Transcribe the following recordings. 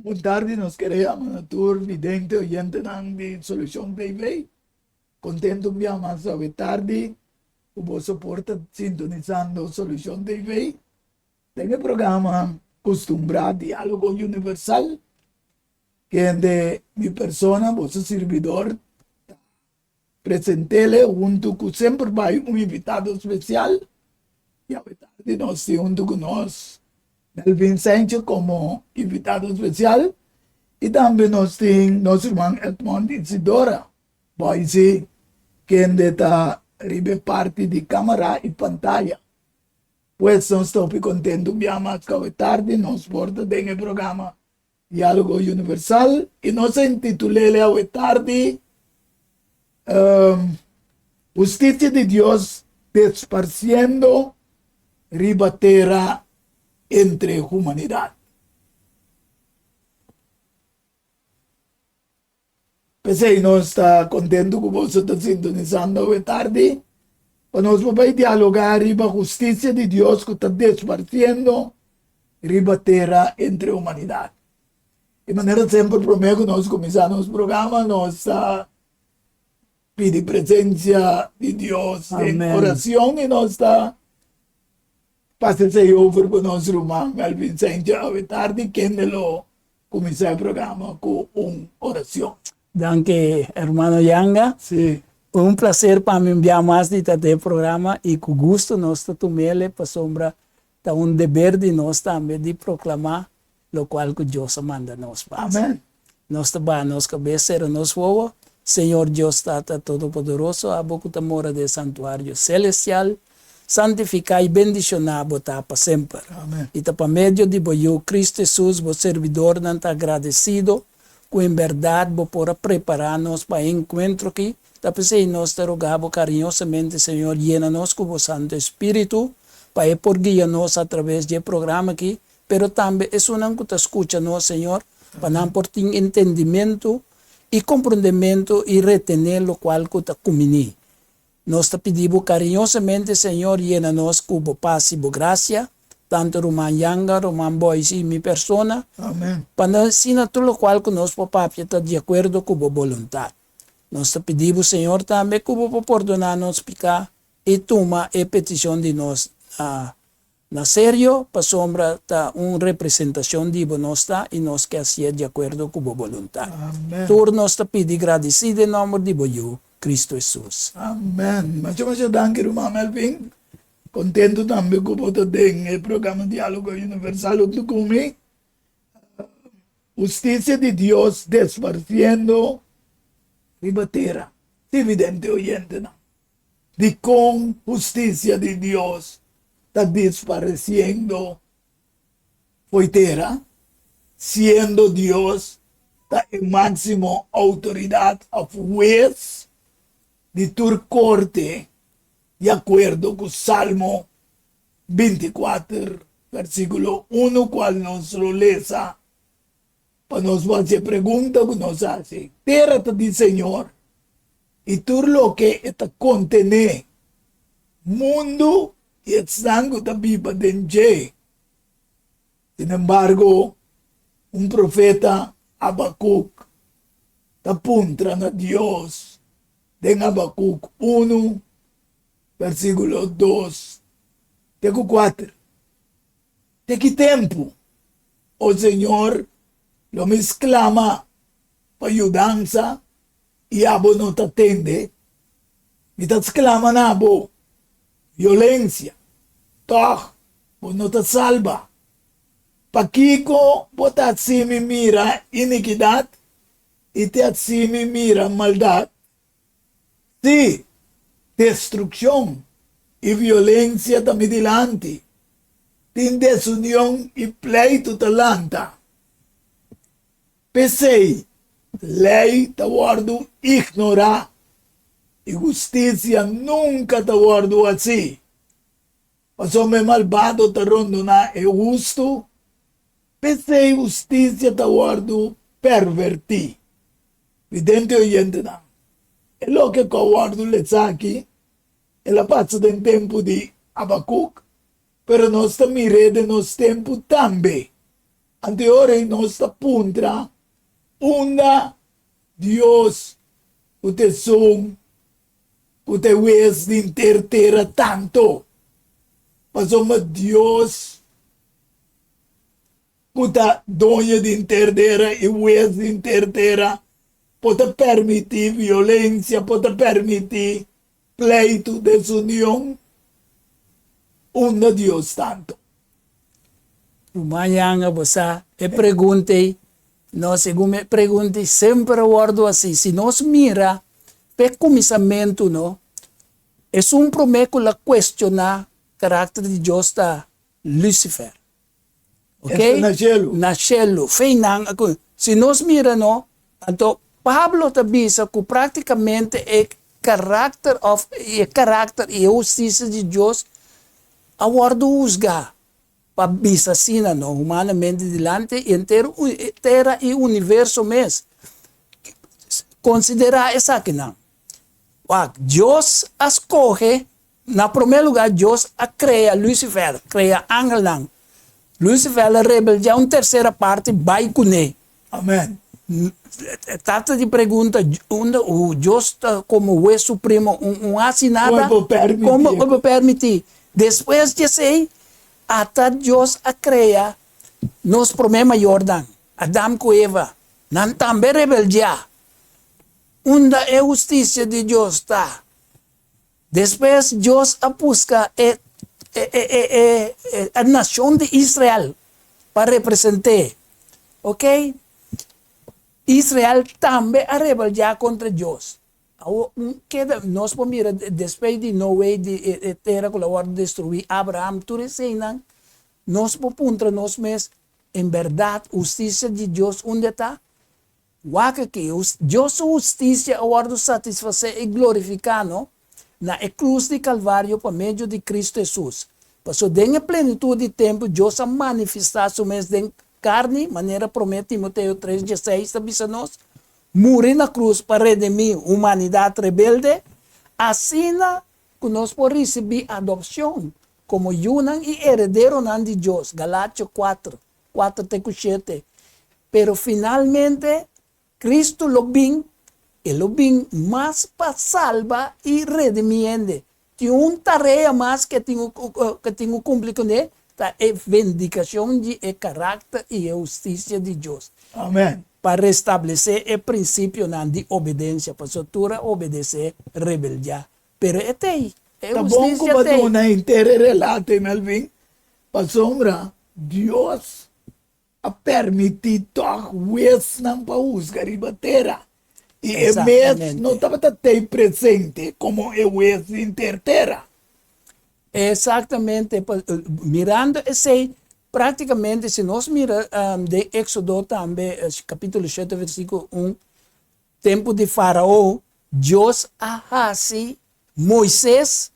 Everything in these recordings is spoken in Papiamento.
Bon tardi nos kere yama na tur vidente oyentenan di Solucion TV. Contento un bia mas awe tardi cu boso por ta sintonisando Solucion TV den e programa Costumbrá Diálogo Universal kende mi persona boso sirbidor ta presentele hunto cu semper bai un invitado special y awe tardi nos tin hunto cu nos Melvin Sanchez como invitado special y tambe nos tin nos ruman Edmond Isidora Boise kende ta riba e parti di camara y pantaya. Pues nos ta hopi contento un bia mas cu awe tardi nos por ta den e programa Diálogo Universal y nos a intitul'e awe tardi Husticia di Dios desparciendo riba tera entre humanidad. P'esei nos ta contento cu boso ta sintonisando awe tardi pa nos por bai dialoga riba husticia di Dios cu ta desparciendo riba tera entre humanidad. Di manera semper prome cu nos cuminsa nos programa nos ta pidi presencia di Dios den oracion y nos ta pasa esey over pa nos ruman Melvin Sanchez awe tardi kende lo Cuminsa e programa cu un oracion. Danki hermano Yanga. Sí. Un placer pa mi un bia mas di ta den e programa y cu gusto nos ta tumele pasobra ta un deber di nos tambe di proclama locual cu Dios a manda nos pa haci. Amen. Nos ta baha nos cabes, cera nos wowo. Señor Dios Tata Todopoderoso, abo cu ta mora den e santuario celestial, Santifiká i bendishoná bo ta pa semper. I ta pa medio di bo Yu, Kristu Hesus, bo sirbidornan ta agradesido ku en bèrdat bo por a prepará nos pa e enkuentro akí. Ta p'esei nos ta rogá bo kariñosamente, Señor, yena nos ku bo Santu Espíritu, pa e por guia nos atraves di e programa akí, pero tambe esunnan ku ta skucha nos, Señor, pa nan por tin entendimentu i komprondementu i retené lokual ku ta kuminí. Nos ta pidi bo kariñosamente, Señor, yena nos ku bo pas i bo grasia, tantu ruman Yanga, ruman Boyce i mi persona, Amen. pa no asina tur lokual ku nos por papia ta di akuerdo ku bo boluntat. Nos ta pidi bo, Señor, tambe ku bo por pordoná nos piká i tuma e petishon di nos na Na serio, pasobra ta un representacion di bo nos ta y nos ke hacié di acuerdo cu bo boluntad. Amen. Tur nos ta pidi gradici den nomber di bo Yu, Cristo Jesus. Amen. Masha masha danki ruman Melvin. Contento tambe cu bo ta den e programa Dialogo Universal hunto cu mi. Husticia di Dios desparciendo riba tera. Televidente oyentenan. Dikon hustisia di Dios ta disparesiendo fo'i tera, siendo Dios ta e máksimo outoridat òf hues di tur korte, di akuerdo ku Salmo 24, versíkulo 1, kual nos lo lesa Pa nos bo hasi e pregunta ku nos hasi, Tera ta di Señor i tur loke e ta kontené, mundu i esnan ku ta biba den dje. Sinembargo, un profeta, Habakuk, ta puntra na Dios den Habakuk unu, versíkulo dos te ku kuater, Te ki tempu, o Señor, lo mi sklama pa yudansa i abo no ta tende? Mi ta sklama na bo violensia, tòg bo no ta salba. Pakiko bo ta hasi mi mira inikidat i ta hasi mi mira maldat? Sí, destrukshon i violensia ta mi dilanti, tin desunion i pleitu ta lanta. P'esei, lei ta wòrdu ignorá i hustisia nunka ta wòrdu hasí. Pasobra e malbado ta rondoná e hustu, p'esei hustisia ta wòrdu pervertí. Vidente oyentenan, e loke ku a wòrdu lesa aki, el a pasa den tempu di Habakuk, pero nos ta mir'é den nos tempu tambe. Anto e ora ei nos ta puntra, Unda Dios ku ta esun ku ta e wes di henter tera tantu? Pasobra Dios ku ta doño di henter tera i wes di henter tera por ta permití violensia, por ta permití pleitu, desunion? Unda Dios tantu? Ruman Yanga, bo sa e pregunta ei? No, segun mi e pregunta ei semper a wòrdu hasi. Si nos mira p'e kuminsamentu, no, esun promé ku la kuestioná karakter di Dios ta Lucifer. Ok? Esta na shelu. Na shelu. Feinan a ku. Si nos mira no, anto Pablo ta bisa ku praktikamente e karakter òf e karakter i e hustisia di Dios a wòrdu husgá, pa bisa asina no, humanamente dilanti henter tera i universo mes. Konsiderá esakinan. Wak, Dios a skohe Na promé lugá Dios a krea Lucifer, krea angelnan. Lucifer a rebeldiá un tersera parti bai kuné. Amen. Tata di pregunta, unda u Dios ta komo Hues Supremo un un hasi nada? Kon e por permití? Komo e por permití? Despues di esei, ata Dios a krea nos promé mayornan, Adam ku Eva. Nan tambe rebeldiá. Unda e hustisia di Dios ta? Despues Dios a buska e e nashon di Israel pa represent'é. Oke, Israel tambe a rebeldiá kontra Dios. Awor un keda, nos por mira despues di Noe di e tera ku lo a wòrdu destruí, Abraham, tur eseinan, nos por puntra nos mes, en bèrdat hustisia di Dios unda ta? Wak aki, Dios su hustisia a wòrdu satisfasé i glorifiká, no? Na e krus di Kalvario pa medio di Kristu Hesus. Pasobra den e plenitut di tempu Dios a manifestá su mes den karni, manera Promé Timoteo tres dieseis ta bisa nos, muri na krus pa redimí humanidat rebelde, asina ku nos por risibí adopshon komo yunan i herederonan di Dios, Galatio kuater, kuater te ku shete. Pero finalmente Kristu lo bin, e lo bin mas pa salba i redimí hende. Tin un tarea mas ku e tin ku e tin ku kumpli kuné, ta e vindikashon di e karakter i e hustisia di Dios. Amen. Pa restablesé e prinsipionan di obedensia, pasobra tur a obedesé rebeldiá. Pero e t'ei, e Ta bon ku hustisia bo t'ei. duna henter e relato ei, Melvin, pasobra Dios a permití tòg huesnan pa husga riba tera, i e mes no tabata t'ei presente komo e hues di henter tera. Exactamente, mirando esei, prácticamente si nos mira den Éxodo tambe, capítulo shete versículo un, Tempu di Farao, Dios a hasi Moises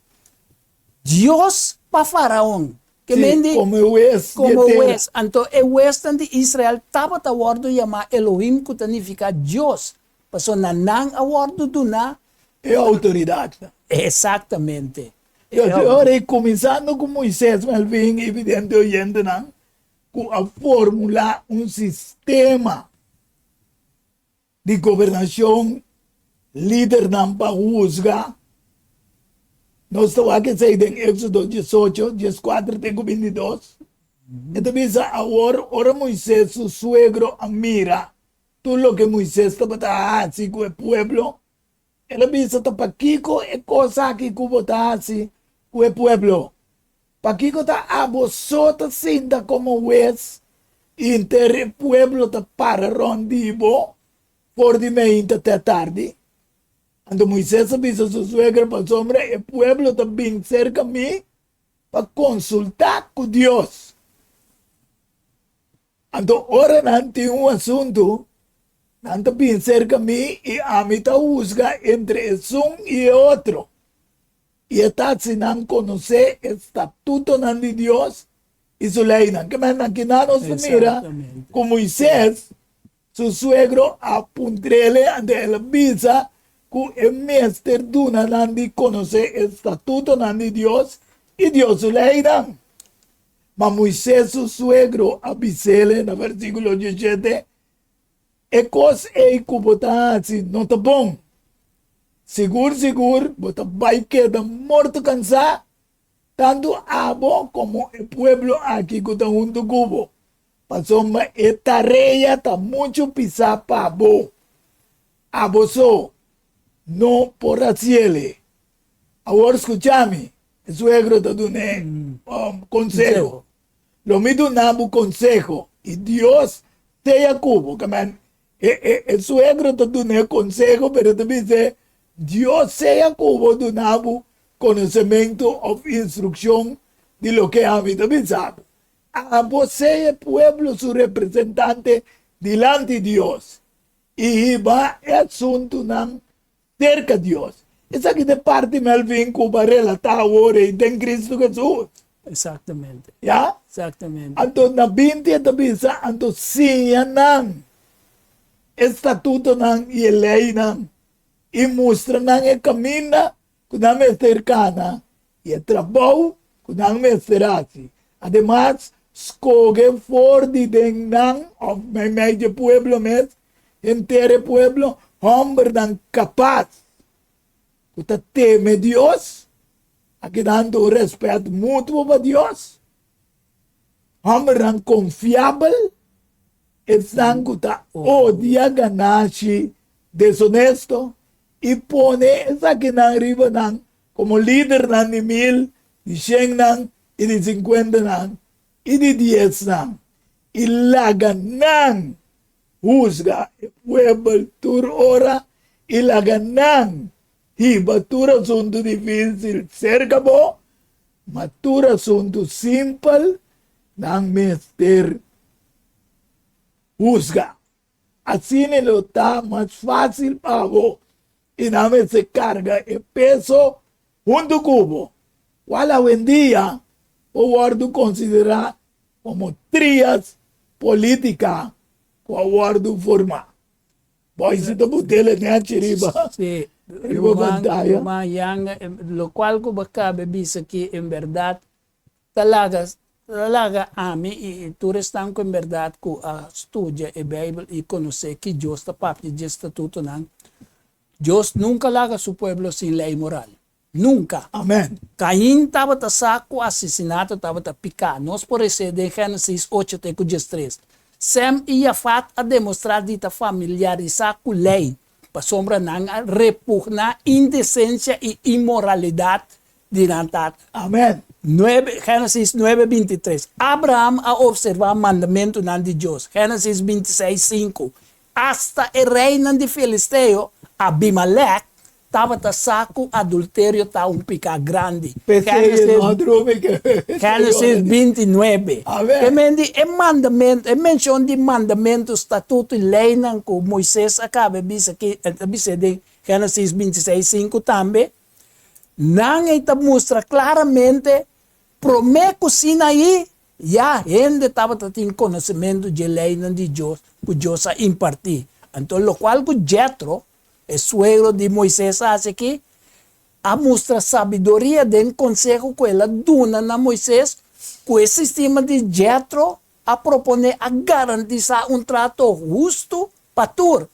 Dios pa Faraon. Ke Sí, men di? komo e hues di e Komo tera. hues. Anto e huesnan di Israel tabata wòrdu yamá Elohim, ku ta nifiká Dios, pasobra na nan a wòrdu duná E outoridatnan. Eksaktamente. E Dios, e ora ei, kuminsando ku Moises, Melvin i vidente oyentenan, ku a formulá un sistema di gobernashon, lidernan pa husga. Nos ta wak esei den Éxodo diesocho, dieskuater te ku bintidos. E ta bisa, Awor, ora Moisés su suegro a mira tur loke Moisés tabata hasi ku e pueblo, El a bisa, Ta pakiko e kos aki ku bo ta hasi ku e pueblo? Pakiko ta abo so ta sinta komo hues i henter e pueblo ta para rònt di bo for di meinta te atardi? Anto Moises a bisa su suegra, Pasobra e pueblo ta bin serka mi pa konsultá ku Dios. Anto ora nan tin un asuntu, nan ta bin serka mi i ami ta husga entre esun i e otro. I e ta hasi nan konosé e statutonan di Dios i su leinan. Ke men akinan nos ta mira ku Moisés su suegro a puntr'el anto el a bisa ku e mester duna nan di konosé e statutonan di Dios i Dios su leinan. Ma Moisés su suegro a bis'ele na versíkulo 17, E kos ei ku bo ta hasi no ta bon. Sigur sigur bo ta bai keda morto kansá, tantu abo komo e pueblo aki ku ta huntu ku bo, pasobra e tarea ta muchu pisá pa bo. Abo so no por hasiel. Awor skucha mi, e suegro ta dun'é konseho. Lo mi duna bo konseho, i Dios sea ku bo. Kamen, e, e, e suegro ta dun'é konseho, pero ta bis'é, Dios sea ku bo duna bo konosementu òf instrukshon di loke ami ta bisa bo. Abo sea e pueblo su representante dilanti Dios, i hiba e asuntunan Serka Dios. Esaki ta e parti Melvin ku bo a relatá awor ei den Kristu Hesus. Exactamente. Ya? Exactamente. Anto na 20 e ta bisa, anto siña nan e statutonan i e leinan, i mustra nan e kaminda ku nan mester kana i e trabou ku nan mester hasi. Ademas, skoge for di den nan, òf meimei dje pueblo mes, Henter e pueblo, hòmbernan kapas ku ta teme Dios, a kedando un rèspèt mutuo pa Dios, hòmbernan konfiabel, esnan ku ta odia ganashi desonesto i pone esakinan riba nan komo lidernan di mil, di shennan i di sinkuentanan i di diesnan, i laga nan Husga e puebel tur ora i laga nan hiba tur asuntu difísil serka bo, ma tur asuntu simpel nan mester husga. Asina lo ta mas fásil pa bo i nan mester karga e peso huntu ku bo, kual awendia por wòrdu konsiderá komo trias polítika ku a wòrdu formá. Boy si ta butele nèchi riba Sí, riba ruman, pantaya. ruman Yang, lokual ku bo kabe bisa ki en bèrdat ta laga ta laga ami i tur esnan ku en bèrdat ku a studia e Beibel i konosé ki Dios ta papia dje statutonan, Dios nunka laga su pueblo sin lei moral. Nunka. Amen. Kain tabata sa ku asesinato tabata piká. Nos por resé den Génesis ocho te ku diestres. Sem i Jafat a demostrá di ta familiarisá ku lei, pasobra nan a repugná indesensia i inmoralidat di nan tata. Amen. Nuebe, Génesis nuebe 23. Abraham a opservá mandamentunan di Dios. Génesis 26, sinku. Asta e reinan di filisteo, Abimelek, tabata sa ku adulterio ta un piká grandi. P'esei e no a drumi ku e Génesis señora di. 29. Amen. Ke men di e mandamentu, e menshon di mandamentu, statuto i leinan ku Moises a kaba e bisa aki, e ta bis'é den Génesis 26, sinku tambe, nan ei ta mustra klaramente promé ku Sinaí Ya hende tabata tin konosementu dje leinan di Dios ku Dios a impartí. Anto lokual ku Jetro, e suegro di Moises a hasi aki, a mustra sabiduria den konseho ku el a duna na Moises, ku e sistema di Jetro a proponé a garantisá un trato hustu pa tur.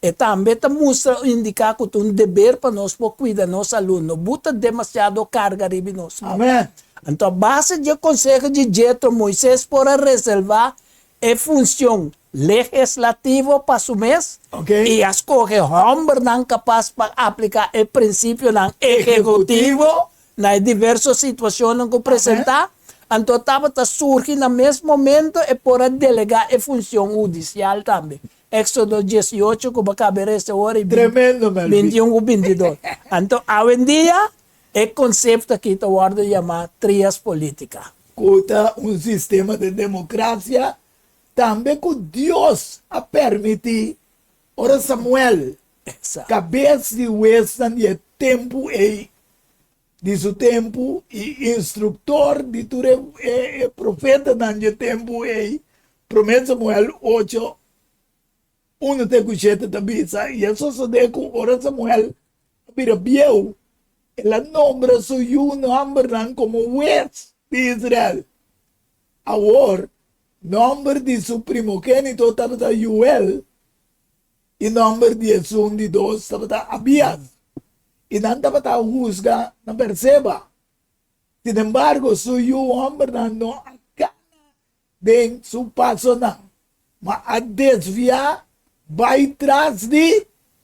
E tambe ta mustra o indiká ku ta un deber pa nos por kuida nos salú, no buta demasiado karga riba nos. Amen. Anto a base dje konseho di Jetro, Moises por a reservá e funshon legislativo pa su mes i a skohe hòmbernan kapas pa apliká e prinsipionan ehekutivo na e diverso situashonnan ku presentá. Anto tabata surgi na mes momento e por a delegá e funshon hudisial tambe. Éxodo 18 ku bo kabe resta ora i Tremendo, Melvin. 21 ku 22. Anto awendia e konsepto aki ta wòrdu yamá trias polítika. Ku ta un sistema di demokrasia tambe ku Dios a permití ora Samuel, kabes di huesnan di e tempu ei, di su tempu i instruktor di tur e profetanan dje tempu ei, Promé Samuel ocho, unu te ku shete ta bisa, I a sosodé ku ora Samuel a bira bieu, el a nombra su yu nòmbernan komo hues di Israel. Awor, nòmber di su primogénito tabata Yuel, i nòmber di esun di dos tabata Abias, i nan tabata husga na Berseba. Sinembargo, su yu hòmbernan no a kana den su pasonan, ma a desviá bai tras di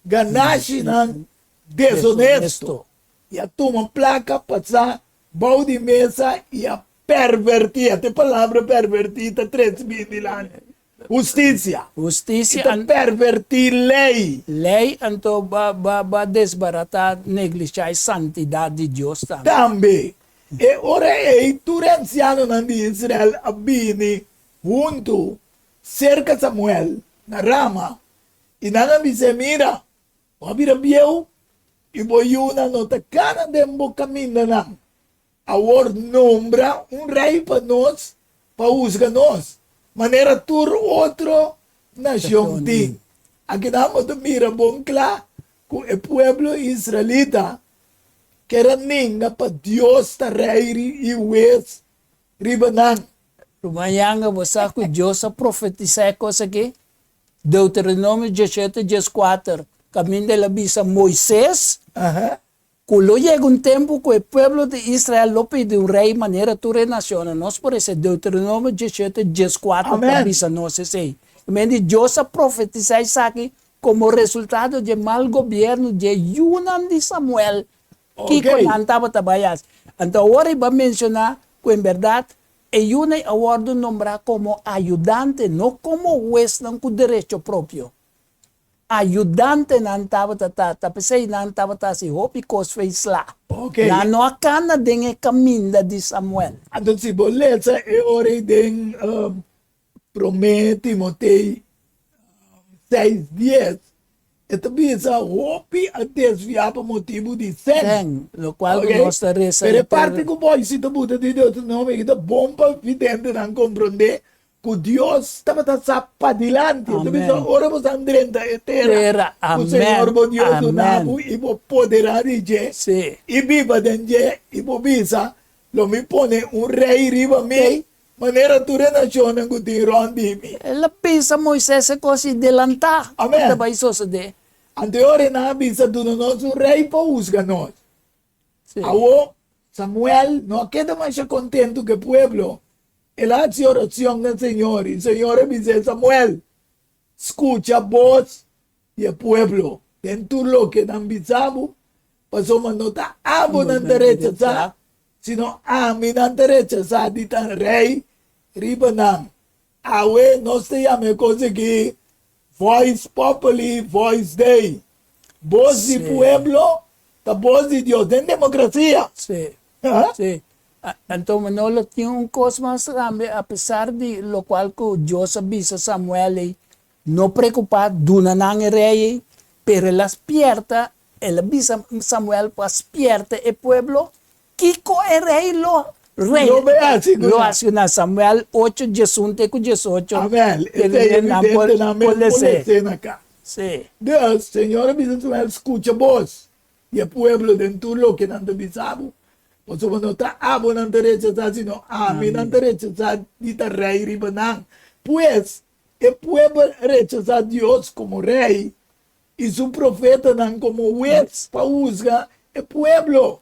ganashinan desonesto, i a tuma plaka pasá bou di mesa i a pervertí, ata e palabra pervertí ta trese bin dilanti, hustisia. Hustisia I ta pervertí lei. Lei anto ba ba ba desbaratá, neglishá e santidat di Dios tambe. Tambe. E ora ei tur e ansianonan di Israel a bini huntu serka Samuel na Rama, i nan a bis'é, Mira, bo a bira bieu, i bo yunan no ta kana den bo kamindanan. Awor nombra un rei pa nos pa husga nos, manera tur otro nashon tin. Akinan bo ta mira bon kla ku e pueblo israelita ker a ninga pa Dios ta rei i hues riba nan. Ruman Yanga, bo sa ku Dios a profetisá e kos aki? Deuteronomio diesshete dieskuater, kaminda el a bisa Moises, Ku lo yega un tempu ku e pueblo di Israel lo pidi un rei manera tur e nacionnan. Nos por esei Deuteronomio 18, 14 ta bisa nos esei. I men di Dios a profetisá esaki komo resultado dje mal gobierno dje yunan di Samuel. Kiko nan tabata bai hasi? Anto awor e ba menshoná ku en bèrdat e yunan a wòrdu nombrá komo ayudante, no komo huesnan ku derecho propio. Ayudantenan tabata ta, ta p'esei nan tabata hasi hopi kos fe sla. Ok. Nan no a kana den e kaminda di Samuel. Anto si bo lesa e ora ei den Promé Timotei seis dies, e ta bisa hopi a desviá pa motibu di sèn. Sèn, lokual ku nos ta resa. Pero e parti ku bo si ta buta di Deuteronomio aki ta bon pa videntenan komprondé Ku Dios tabata sa padilanti. E ta bisa, ora bo san drenta e tera ku Señor bo Dios duna bo i bo poderá di dje i biba den dje, i bo bisa, Lo mi pone un rei riba mi, manera tur e nashonnan ku tin rònt di mi. El a bisa Moises e kos i delantá ku ta bai sosodé. Anto e ora nan a bisa, Duna nos un rei pa husga nos. Awor, Samuel no a keda masha kontentu ku e pueblo. El a hasi orashon na Señor, i Señor a bis'é, Samuel, skucha bos di e pueblo den tur loke nan bisa bo, pasobra no ta abo nan ta rechasá, sino ami nan ta rechasá di ta rei riba nan. Awe nos ta yama e kos aki Voice Populi, Voice Dei. Bos di pueblo ta bos di Dios den demokrasia. Sí, sí. Anto Manolo tin un kos mas tambe, apesar di lokual ku Dios a bisa Samuel ei, no preokupá, duna nan e rei ei, pero el a spierta, el a bisa Samuel pa spierta e pueblo Kiko e rei lo rei Lo bay hasi ku lo nan? hasi ku nan? Samuel ocho, diesun te ku diesocho. Amèn. Esei e Nan vidente nan por mes por les'é. les'é na kas. Sí. Dus, Señor a bisa Samuel, Skucha bos di e pueblo den tur loke nan ta bisa bo, pasobra no ta abo nan ta rechasá, sino ami nan ta rechasá di ta rei riba nan. Pues, e pueblo a rechasá Dios komo rei i su profetanan komo hues pa husga e pueblo.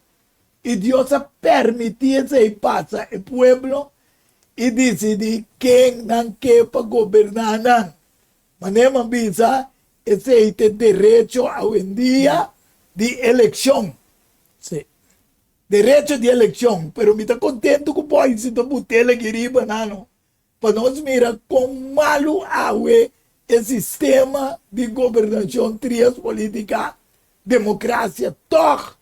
I Dios a permití esei pasa e pueblo i disidí ken nan ke pa goberná nan. Manera mi a bisa, esei ta e derecho awendia di elekshon. Sí. Derecho di elekshon. Pero mi ta kontentu ku Boise ta butel aki riba nano. Pa nos mira kon malu awe e sistema di gobernashon trias politica, demokrasia tòg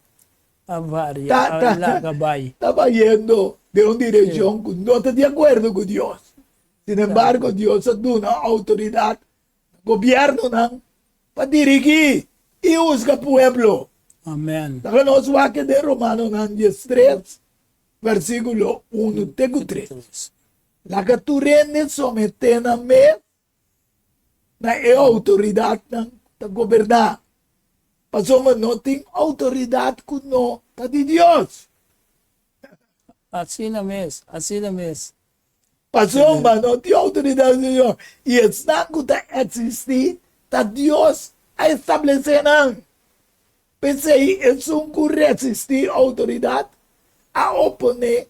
A varia, a laga bai. ta bayendo den un direkshon ku no ta di akuerdo ku Dios. Sinembargo, Dios a duna outoridat na gobièrnunan pa dirigí i husga pueblo. Amen. Laga nos wak den Romanonan 13, Versíkulo unu te ku tres. Laga tur hende someté nan mes na e outoridatnan ku ta goberná, pasobra no tin outoridat ku no ta di Dios. Asina mes, asina mes. Pasobra no tin outoridat señor. I esnan ku ta eksistí ta Dios a establesé nan. P'esei esun ku resistí outoridat a oponé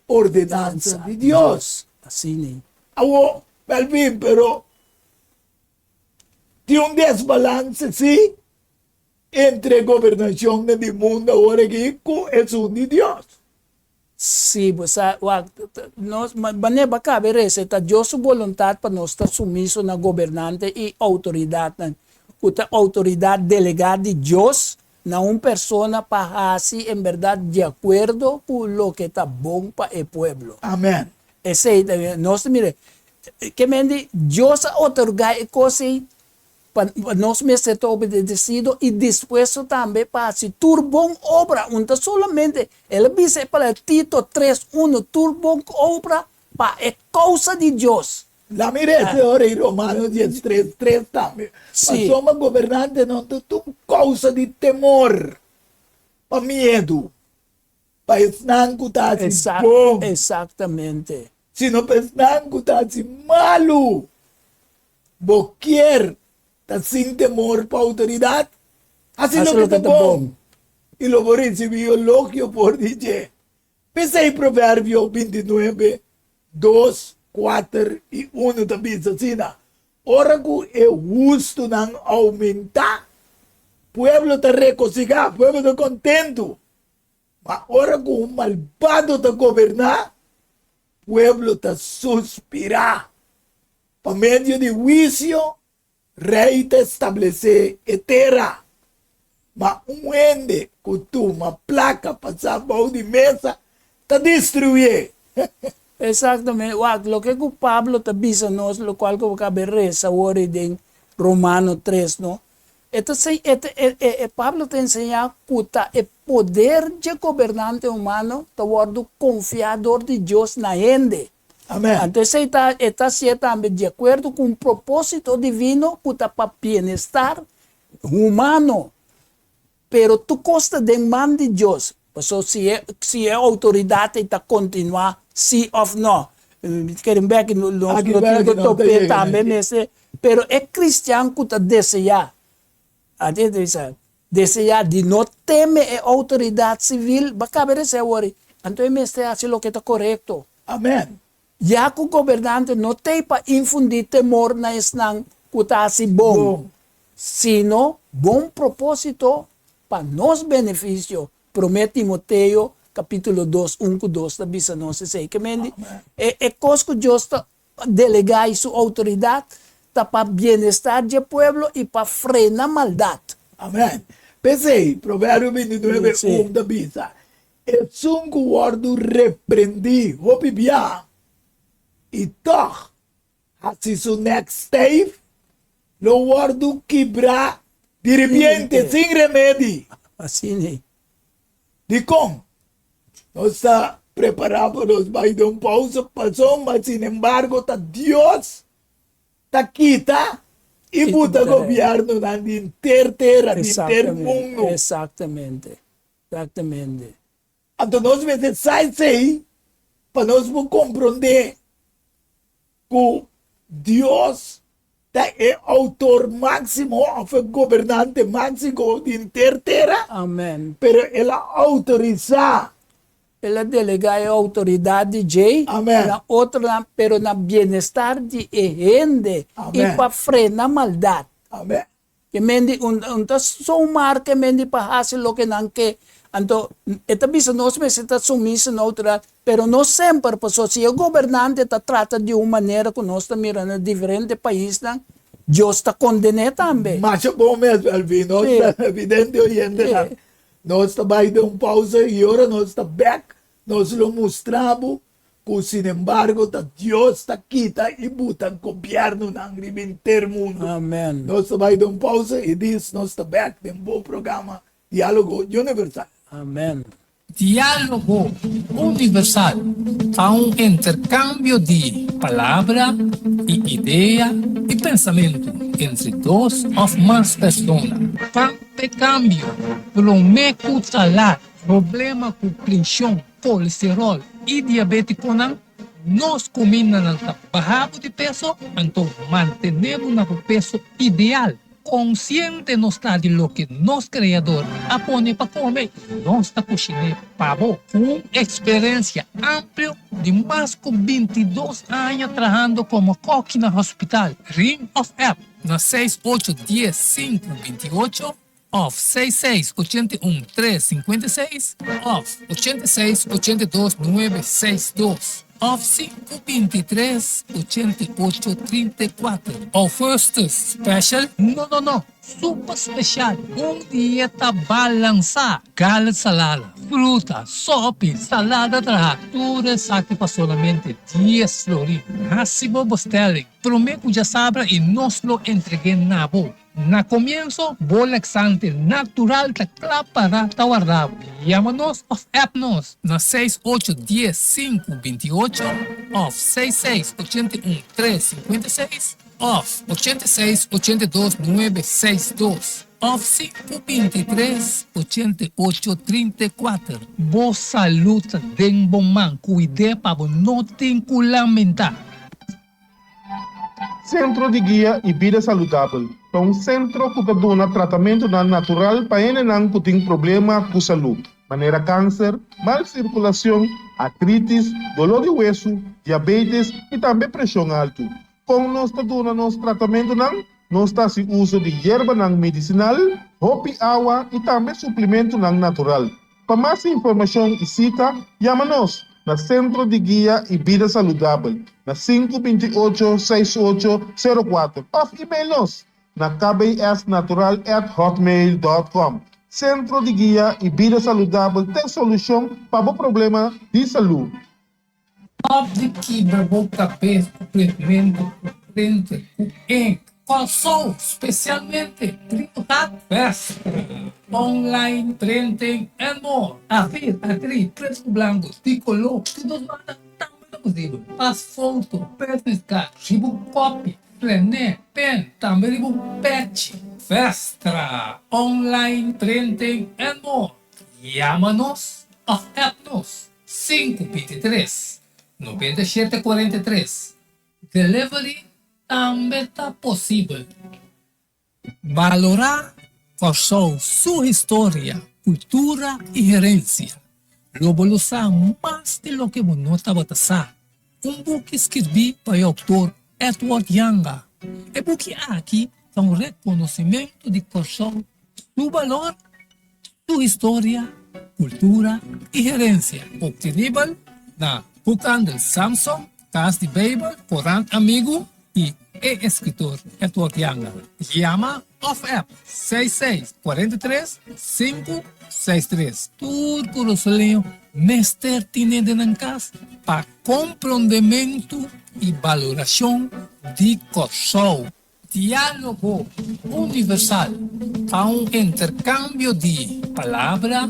ordenansa di Dios. Awor, Melvin, pero tin un desbalanse sí entre gobernashonnan di mundu awor aki ku esun di Dios. Sí, bo sa, wak, nos, manera bo a kaba e resa, ta Dios su boluntat pa nos ta sumiso na gobernante i outoridatnan, ku ta outoridat delegá di Dios na un persona pa hasi en bèrdat di akuerdo ku loke ta bon pa e pueblo. Amèn. Esei ta, nos ta mira, ke men di Dios a otorgá e kos ei Pa nos mester ta obedecido y dispuesto tambe pa haci tur bon obra, un ta solamente, el a bisa e palabra Tito tres uno, tur bon obra pa e causa di Dios. La mi rece ora y Romano diestres tres tambe, Pasobra gobernante no ta tur causa di temor pa miedu, pa esnan cu ta haci bon. Exactamente. Sino pa esnan cu ta haci malu. Bo kier ta sin temor pa autoridad? Haci loke ta bon, i lo bo ricibi elogio for di dje. P'esei Proverbio bintinuebe, dos, kuater i unu ta bisa asina, Ora ku e hustunan oumentá, pueblo ta regosigá, pueblo ta kontentu. Ma ora ku un malbado ta goberná, pueblo ta suspirá. Pa medio di huisio, rei ta establesé e tera. Ma un hende ku tuma plaka pasá bou di mesa ta destruié. Exactamente. Wak, loke ku Pablo ta bisa nos, lokual ku bo kabe resa awor ei den Romano tres, no? E ta e ta e e Pablo ta enseñá ku ta e poder dje gobernante humano ta wòrdu konfiá dor di Dios na hende. Amèn. Anto esei ta e ta hasié tambe di akuerdo ku un propósito divino ku ta pa bienestar humano. Pero tur kos ta den man di Dios. Pasobra si e si e outoridat ei ta kontinuá sí òf nò. Mi ta kere bèk nos lo tin ku top'é tambe mester. Pero e kristian ku ta deseá, ati ta bisa, deseá di no teme e outoridat sivil, bo a kaba di esei awor, anto e mester hasi loke ta korekto. Amèn. Ya ku gobernante no t'ei pa infundí temor na esnan ku ta hasi bon, sino bon propósito pa nos benefisio, Promé Timoteo kapítulo dos, un ku dos ta bisa nos esei. Ke men di, e e kos ku Dios ta delegá i su outoridat ta pa bienestar dje pueblo i pa frena maldat. Amèn. P'esei, Proverbio bintinuebe, un ta bisa, Esun ku wòrdu reprendí hopi bia i tòg hasi su nèk steif, lo wòrdu kibrá diripiente sin remedi. Asina ei. Dikon? Nos ta prepará pa nos bai den un pousa pasobra sinembargo ta Dios ta kita i buta gobièrnunan di henter tera, di henter mundu. Exactamente. Exactamente. Anto nos mester sa esei pa nos por komprondé ku Dios ta e outor máksimo òf e gobernante máksimo di henter tera. Amen. Pero el a outorisá. El a delegá e outoridat di djei Amen. na otronan, pero na bienestar di e hende i Amen. pa frena maldat. Amen. Ke men di un un ta zomaar ke men di pa hasi loke nan ke. Anto e ta bisa nos mester ta sumiso na outoridat, pero no semper, pasobra si e gobernante ta trata di un manera ku nos ta mira na diferente paisnan, Dios ta konden'é tambe. Masha bon mes, Elvin. Nos ta evidente oyentenan. Nos ta bai den un pausa i ora nos ta bek, nos lo mustra bo Ku sinembargo ta Dios ta kita i buta gobièrnunan riba henter mundu. Amen. Nos ta bai den un pausa i dis nos ta bèk den bo programa Diálogo Universal. Amen. Diálogo Universal ta un interkambio di palabra i idea i pensamentu entre dos òf mas persona. Pa e kambio, promé ku ta lat, problema ku preshon, kolesteròl i diabétikonan. Nos kumindanan ta baha bo di peso, anto mantené bo na bo peso ideal. Konsiente nos ta di loke nos Kreador a pone pa kome, nos ta kushiné pa bo. Ku un eksperensia amplio di mas ku bintidos aña trahando komo kòki na hospital, ring òf app na seis ocho dies sinku binti ocho òf seis seis ochenta i un tres sinkuenta i seis òf ochenta i seis ochenta i dos nuebe seis dos. Òf sinku bintitres ochenta i ocho trinta i kuater. Augustus special? No no no, super special! Un dieta balansá, gala salada, fruta, sopi, salada trahá, tur esaki pa solamente dies florin. Hasi bo bestelling promé ku djasabra i nos lo entreg'é na bo. Na komienso, bo laxante natural ta kla para ta warda bo. Yama nos òf app nos na seis ocho dies sinku binti ocho òf seis seis ochenta i un tres sinkuenta i seis òf ochenta i seis ochenta i dos nuebe seis dos òf sinku binti tres ochenta i ocho trinta i kuater. Bo salud ta den bo man, kuid'é pa bo no tin ku lamentá. Sentro di Guia i Bida Saludabel ta un sentro ku ta duna tratamentunan natural pa hendenan ku tin problema ku salú, manera kanser, mal sirkulashon, artritis, doló di wesu, diabetes i tambe preshon altu. Kon nos ta duna nos tratamentunan? Nos ta hasi uso di yerbanan medisinal, hopi awa i tambe suplimentunan natural. Pa mas informashon i sita, yama nos na Sentro di Guia i Bida Saludabel na sinku binti ocho seis ocho sero kuater òf email nos na kbsnatural at hotmail dòt kòm. Sentro di Guia i Bida Saludabel t'e solushon pa bo problema di salú. Stop di kibra bo kabes ku printmentu, ku printer, ku ink. Kòrsou, spesialmente Priotat Vestra, online printing and more. Afir, akri, pretu ku blanku, di koló, di dos banda tambe ta posibel. Pas foto, business card, riba un kopi, plené, pen, tambe riba un pechi. Vestra, online printing and more. Yama nos òf app nos. Sinku bintitres, noventa i shete kuarenta i tres. Delivery tambe ta posibel. Balorá Kòrsou su historia, kultura i herensia. Lo bo lo sa mas di loke bo no tabata sa. Un buki skirbí pa e outor Edward Janga. E buki aki ta un rekonosimentu di Kòrsou su balor Su historia, kultura i herensia obtenibel na Boekhandel Samson, Kas di Beibel, Korant Amigu i e eskritor Edward Janga. Yama òf app seis seis kuarenta i tres sinku seis tres. Tur Kurasoleño mester tine den nan kas pa komprondementu i balorashon di Kòrsou. Diálogo Universal ta un interkambio di palabra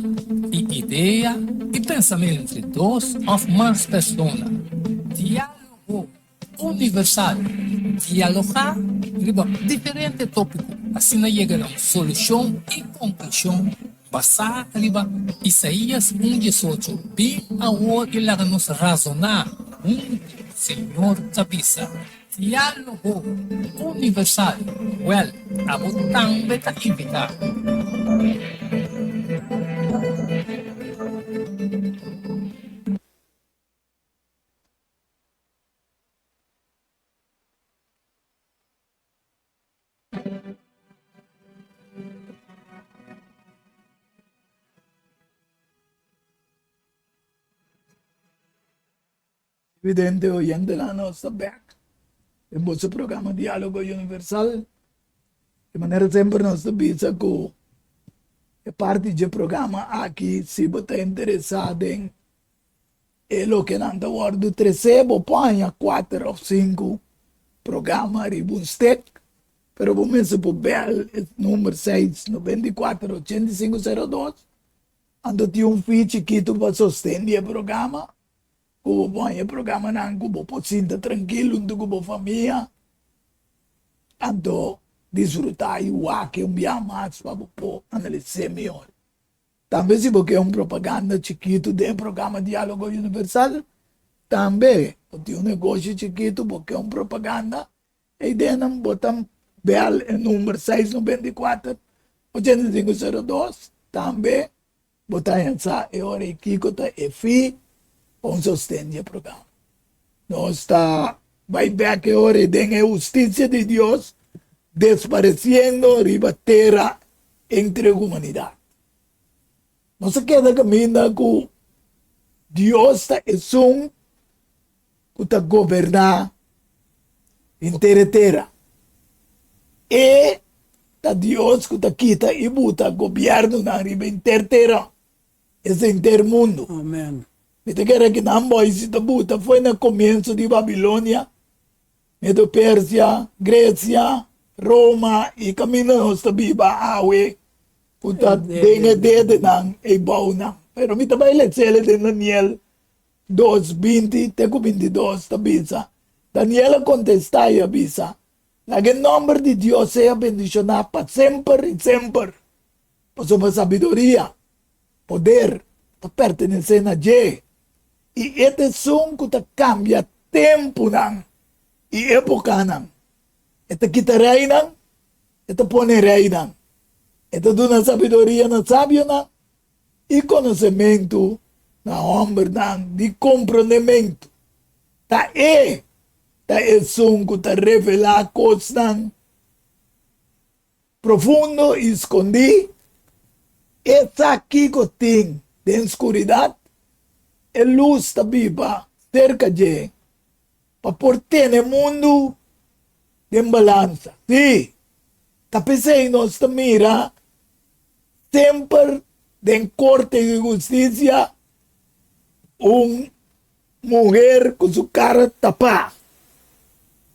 i idea i pensamentu entre dos òf mas persona. Diálogo Universal, Dialogá riba diferente tópiko, asina yega na un solushon i konklushon basá riba Isaías un diesocho, Bin awor i laga nos razoná huntu, Señor ta bisa. Diálogo Universal, Wèl, abo tambe ta invitá. Vidente oyentenan nos ta bek den boso programa Diálogo Universal. Di manera semper nos ta bisa ku e parti dje programa aki si bo ta interesá den e loke nan ta wòrdu tresé bo por haña kuater òf sinku programa riba un stek pero bo mester por bèl e number seis noventa i kuater ochenta i sinku sero dos anto tin un fee chikitu pa sosten di e programa. Ku bo pon e programanan ku bo por sinta trankil huntu ku bo famia, anto disfrutá i wak un bia mas pa bo por analis'é mihor. Tambe si bo ke un propaganda chikitu den e programa Diálogo Universal, Tambe, bo tin un negoshi chikitu, bo ke un propaganda, e ideanan bo ta bel e number 694 8502. Tambe bo ta haña sa e ora ei kiko ta e fi pa un sosten di e programa. Nos ta bai bek e ora ei den e hustisia di Dios desparesiendo riba tera entre humanidat. Nos a keda kaminda ku Dios ta esun ku ta goberná henter e tera. E ta Dios ku ta kita i buta gobièrnunan riba henter tera, es henter mundu. Amen. Mi ta kere ku nan boisi ta buta fo'i na komienso di Babilonia, Medo-Persia, Gresia, Roma i kaminda nos ta biba awe ku ta den e dedenan ei bounan. Pero mi ta bai letsele den Daniel 2, 20 te ku 22 ta bisa, Daniel a kontestá i a bisa, Laga e nòmber di Dios sea bendishoná pa semper i semper, pasobra sabiduria, poder, ta pertenesé na dje, i e ta esun ku ta kambia tempunan i épokanan. E ta kita reinan, e ta pone reinan. E ta duna sabiduria na sabionan i konosementu na hòmbernan di komprondementu. Ta e ta esun ku ta revelá kosnan profundo i skondí, e sa kiko tin den skuridat, e lus ta biba serka dje pa por tene mundu den balansa. Sí, ta p'esei nos ta mira semper den korte di hustisia un muher ku su kara tapá,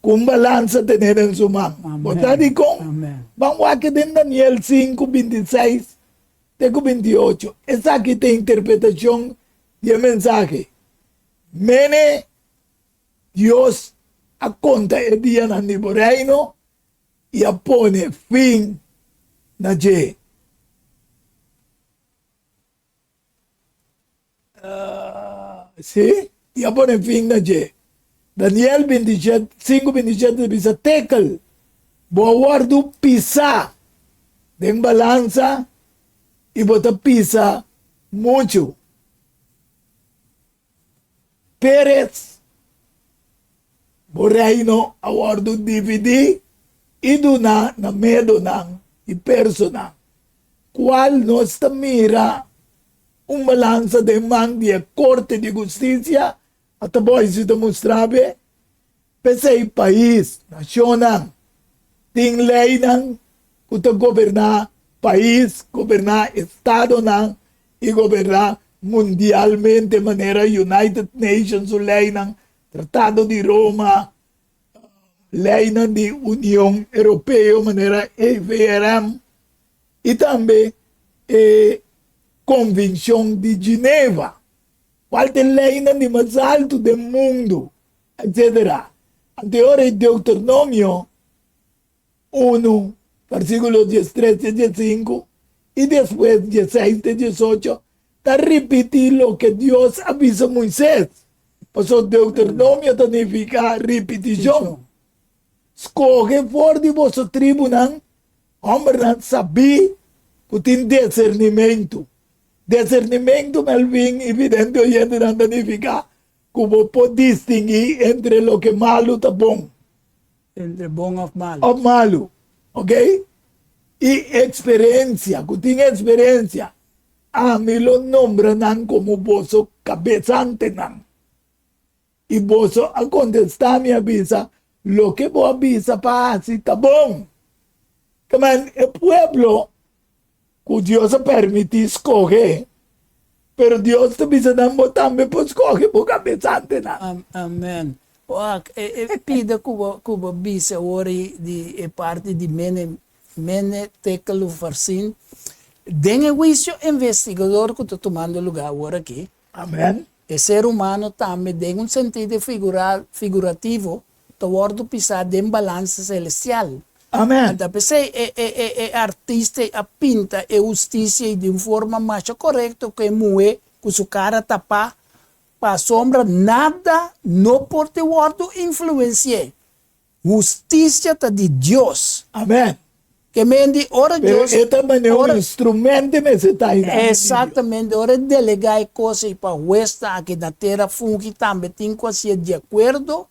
ku un balansa tené den su man. Bo sa dikon? Ban wak den Daniel 5, 26 te ku 28. Esaki ta interpretashon di e mensahe. Mene Dios a konta e dianan di bo reino i a pone fin na dje. Sí, i a pone fin na dje. Daniel 5, 27 ta bisa, Tekel, bo a wòrdu pisá den balansa i bo ta pisa muchu. Peres, bo reino a wòrdu dividí i duná na medonan i personan, kual nos ta mira un balansa den man di e Korte di Hustisia, a ta boy si ta mustra be. P'esei pais, nashonnan, tin leinan ku ta goberná pais, goberná estadonan i goberná mundialmente manera United Nations su leinan, Tratado di Roma, leinan di Union Europeo manera EVRM i tambe e Konvenshon di Gineva, kual ta e leinan di mas altu den mundu. Etcetera. Anto e ora ei Deuteronomio unu, versikulo diestres te diesinku i despues dieseis te diesocho ta ripití loke Dios a bisa Moises, pasobra Deuteronomio ta nifiká ripitishon. Skohe for di boso tribunan hòmbernan sabí ku tin disernimentu. Disernimentu, Melvin i vidente oyentenan, ta nifiká Ku bo por distinguí entre loke malu ta bon. Entre bon òf malu. Òf malu, ok? I eksperensia, ku tin eksperensia, ami lo nombra nan komo boso kabesantenan. I boso a kontestá mi a bisa, Loke bo a bisa pa hasi ta bon. Kman e pueblo ku Dios a permití skohe, pero Dios ta bisa nan bo tambe por skohe bo kabesantenan. Amen. Wak, e e pida ku bo ku bo bisa awor i di e parti di mene mene tekel ufarsin den e huisio investigador ku ta tumando lugá awor aki. Amen. E ser humano tambe den un sentido figura figurativo ta wòrdu pisá den balansa selestial. Amen. Anta p'esei e e e e artista ei a pinta e hustisia ei di un forma masha korekto ku e muhé ku su kara tapá. Pasobra nada no por te wòrdu influensi'é. Hustisia ta di Dios. Amen. Ke men di ora Pero Dios. e ta manera un Ora, instrumento mester ta einan di Dios. exactamente, ora e delegá e kos ei pa huesnan aki na tera fungi tambe tin ku hasié di akuerdo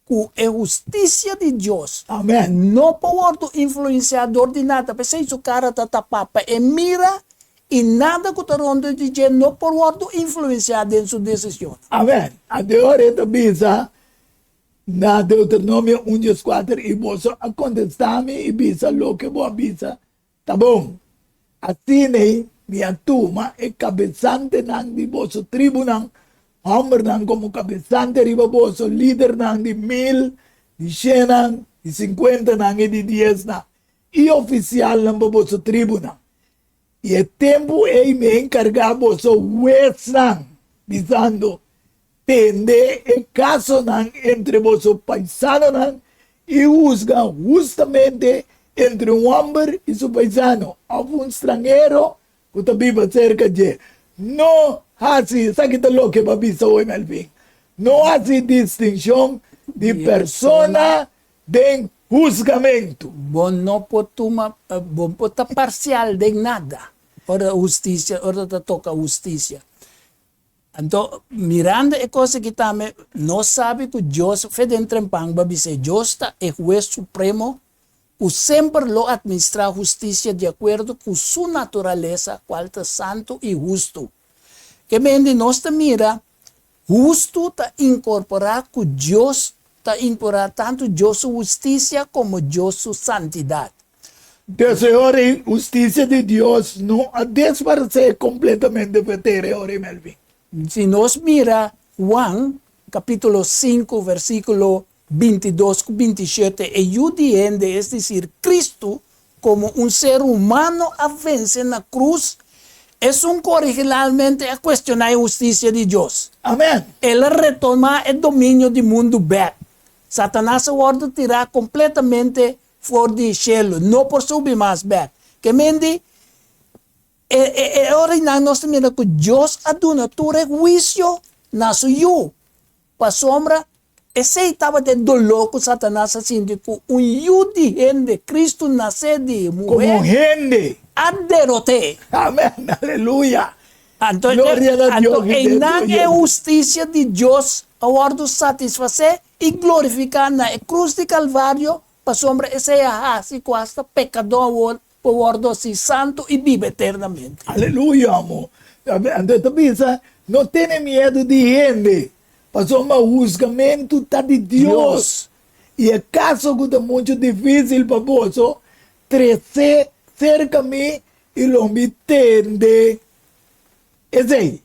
ku e hustisia di Dios. Amen. No por wòrdu influensiá dor di nada, p'esei su kara ta tapá pa e mira i nada ku ta rònt di dje no por wòrdu influensiá den su desishonnan. Amen. Anto e ora e ta bisa na Deuteronomio un dieskuater, I boso a kontestá mi i bisa, Loke bo a bisa ta bon. Asin'ei mi a tuma e kabesantenan di boso tribunan, hòmbernan komo kabesante riba boso, lidernan di mil, di shennan, di sinkuentanan i di diesnan, i ofisialnan pa boso tribunan. I e tempu ei mi a enkargá boso huesnan, bisando, Tende e kasonan entre boso paisanonan i husga hustamente entre un hòmber i su paisano òf un stranhero ku ta biba serka dje. No hasi, esaki ta loke bo a bisa hoy Melvin, no hasi distinshon di persona den husgamentu. Bo no por tuma, bo por ta parsial den nada ora hustisia, ora ta toka hustisia. Anto, mirando e kos aki tambe, nos sabi ku Dios, fe den trempan bo a bis'é, Dios ta e Hues Supremo ku semper lo atministrá hustisia di akuerdo ku Su naturalesa, kual ta santu i hustu. Ke mende nos ta mira, hustu ta inkorporá ku Dios ta inkorporá tantu Dios su hustisia komo Dios su santidat. Desde ora e hustisia di Dios no a desparesé kompletamente pa e tera e ora ei, Melvin. Si nos mira Juan kapítulo sinku versíkulo 22 ku 27, e Yu di hende, es desir, Kristu, komo un ser humano a vense na krus, esun ku originalmente a kuestioná e hustisia di Dios. Amèn. El a retomá e dominio di mundu bèk. Satanas a wòrdu tirá kompletamente For di shelu no por subi mas bek. Ke men di, e e ora einan nos ta mira ku Dios a duna tur e huisio na su Yu. Pasobra esei tabata e doló ku Satanas a sinti ku un yu di hende, Kristu nasé di Komo muhé, hende. a derot'é. Amen, aleluya. Anto, Gloria na anto Dios, vidente einan e oyente. hustisia di Dios a wòrdu satisfasé i glorifiká na e krus di Kalvario, pasobra esei a hasi ku asta pekadó awor por wòrdu hasi santu i biba eternamente. Aleluya, amo. Anto e ta bisa, No tene miedu di hende, pasobra husgamentu ta di Dios. I e kaso ku ta muchu difísil pa boso, tres'é serka mi i lo mi tende esei.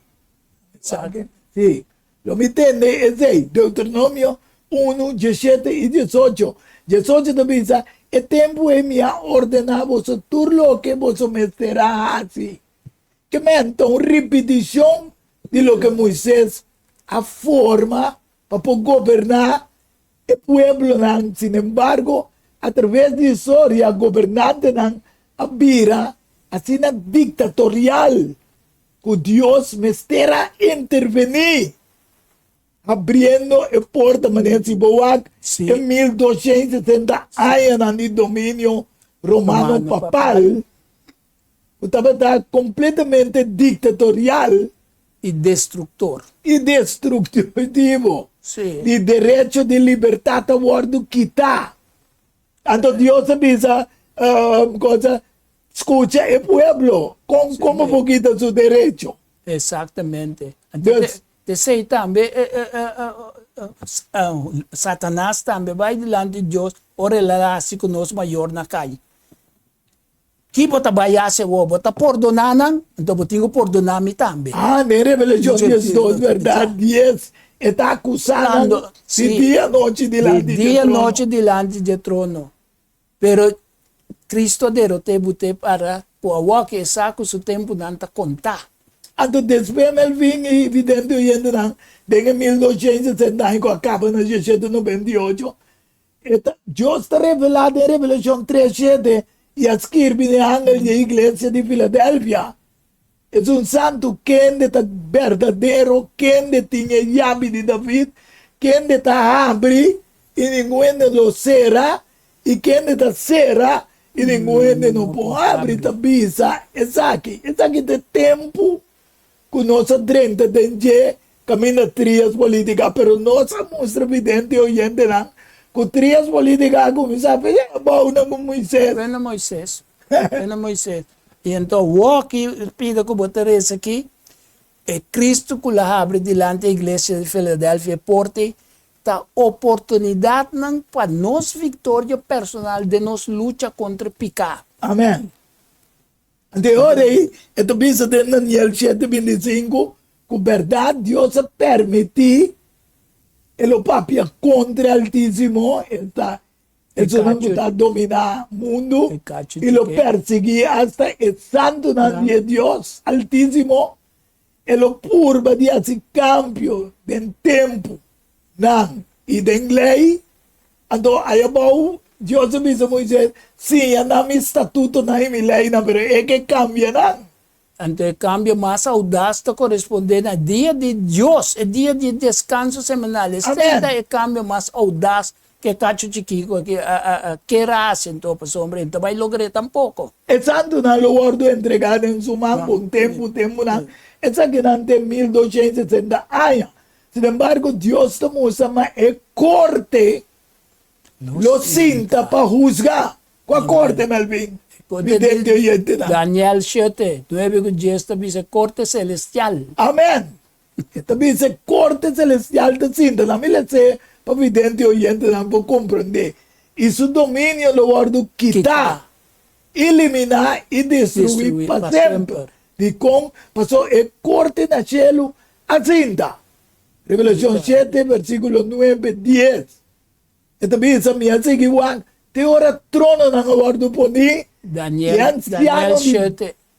Sí, Lo mi tende esei. Deuteronomio unu, diesshete i diesocho. Diesocho ta bisa, E tempu ei mi a ordená boso tur loke boso mester a hasi. Ke men ta un ripitishon di loke Moises a forma pa por goberná e pueblonan. Sinembargo, atraves di historia gobernantenan a bira asina diktatorial ku Dios mester a intervení, habriendo e porta manera si bo wak Sí. e 1260 añanan di dominio romano Romano papal, papal. ku tabata kompletamente diktatorial I destruktor. i destruktivo. Sí. Di derecho di libertat a wòrdu kitá. Anto Dios a bisa, cosa, Scucha e pueblo, con como bo kita su derecho. Exactamente. Anto Dus. P'esei tambe Satanas tambe bai dilanti di Dios ora el a hasi ku nos mayornan kai. Ki bo ta bai hasi awor? Bo ta pordoná nan? Anto bo tin ku pordoná mi tambe. Ah, den Revelashon 12, bèrdat? Dies, e ta akusá nan di dia anochi dilanti dje trono. Di dia anochi dilanti dje trono. Pero Cristo a derot'é but'é para ku awor ku e sa ku su tempunan ta kontá. Anto despues Melvin i vidente oyentenan den e 1260 aña ku a kaba na 1798, e ta Dios ta revelá den Revelashon tres shete i a skirbi na e angel di e iglesia di Filadelfia. Esun santu kende ta berdadero, kende tin e yabi di David, kende ta habri i ningun hende lo sera, i kende ta sera i ningun hende no por habri, ta bisa esaki. Esaki ta e tempu ku nos a drenta den dje kaminda trias politica, pero nos a mustra vidente i oyentenan ku trias politica a kuminsá p'e abou nan ku Moises. Bueno Moises, bueno Moises. I anto woki pida ku bo ta resa aki, e Cristo ku lo habri dilanti e iglesia di Filadelfia e porta ei, ta oportunidatnan pa nos viktoria personal den nos lucha kontra piká. Amen. Anto e ora ei e ta bisa den Daniel shete 25 ku bèrdat Dios a permití e lo papia kontra e Altísimo, esta Esunnan ku ta dominá mundu i lo persiguí asta e santunan di e Dios Altísimo, e lo purba di hasi kambio den tempunan i den lei. Anto ayabou Dios a bisa Moisés, Siña nan mi statutonan i mi leinan, pero e ke kambia nan. Anto e kambio mas audas ta korespondé na dia di Dios, e dia di deskanso semanal. Esei ta e kambio mas audas ku e kachu chikiko aki a kere hasi anto, pasobra e no ta bai logr'é tampoko. E santunan lo wòrdu entregá den su man pa un tempu, tempunan, esakinan te 1260 aña. Sinembargo, Dios ta mustra ma e korte Lo sinta pa husga. Kua korte, Melvin? Vidente oyentenan. Daniel shete, nuebe ku dies ta bisa korte selestial. Amen! E ta bisa e korte selestial ta sinta. Nan mi les'é pa vidente oyentenan por komprondé. I su dominio lo wòrdu kitá, eliminá i destruí pa semper. Dikon? Pasobra e korte na shelu a sinta. Revelashon shete, versíkulo nuebe, dies. E ta bisa, Mi a sigui wak te ora trononan a wòrdu poní, i e ansiano di.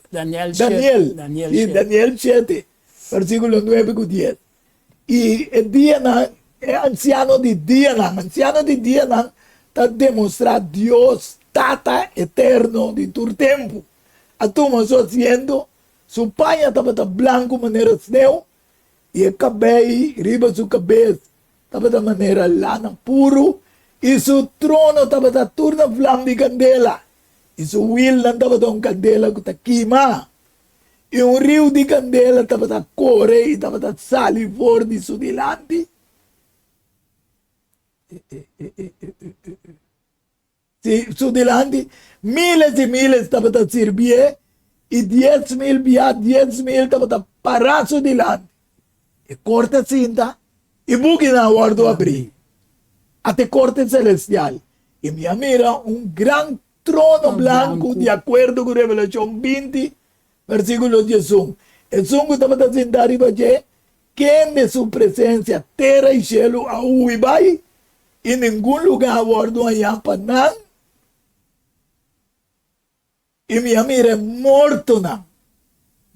Daniel, Daniel, sí, Daniel shete, versíkulo nuebe ku dies. I e dianan, e ansiano di dianan, ansiano di dianan ta demostrá Dios Tata eterno di tur tempu, a tuma su asiento, su paña tabata blanku manera sneu, I e kabei riba su kabes tabata manera lana puru, i su trono tabata tur na vlam di kandela, i su wilnan tabata un kandela ku ta kima. I un riu di kandela tabata kore i tabata sali for di su dilanti. Sí, su dilanti miles i miles tabata sirbié i 10,000 bia 10,000 tabata pará su dilanti. E korte sinta i bukinan a wòrdu abrí. Ata e korte selestial. I mi a mira un gran trono blanku, di akuerdo ku Revelashon 20, versíkulo 11. Esun ku tabata sintá riba dje, kende su presensia tera i shelu a hui bai, i ningun lugá a wòrdu hañá pa nan, i mi a mira e mortonan,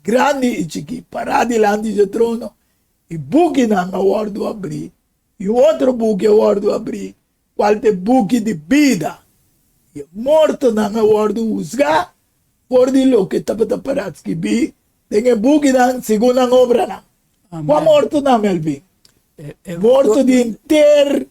grandi i chikí, pará dilanti dje trono, i bukinan a wòrdu abrí, i un otro buki a wòrdu abrí, kual ta e buki di bida, i e mortonan a wòrdu husgá for di loke tabata pará skibí den e bukinan segun nan obranan. Kua mortonan, Melvin? Morto di henter.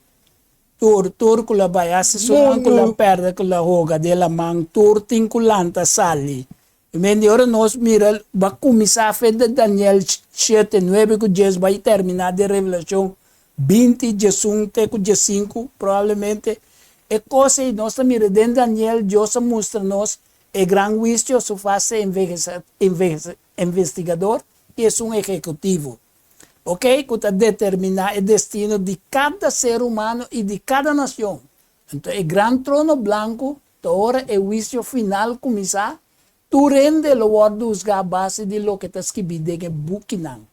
Tur, tur ku la bai hasi su nan ku la pèrdè, ku la hoga den laman, tur tin ku lanta sali. I men di ora nos mira, bo a kuminsá fe di Daniel shete, nuebe ku dies bai terminá den Revelashon 20, 11 te ku 15, probablemente. E kos ei nos ta mira den Daniel, Dios a mustra nos e gran huisio, su fase investigador i esun ehekutivo. Ok, ku ta determiná e destino di kada ser humano i di kada nacion. Anto e gran trono blanku ta ora e huisio final kuminsá, tur hende lo wòrdu husgá a base di loke ta skibí den e bukinan.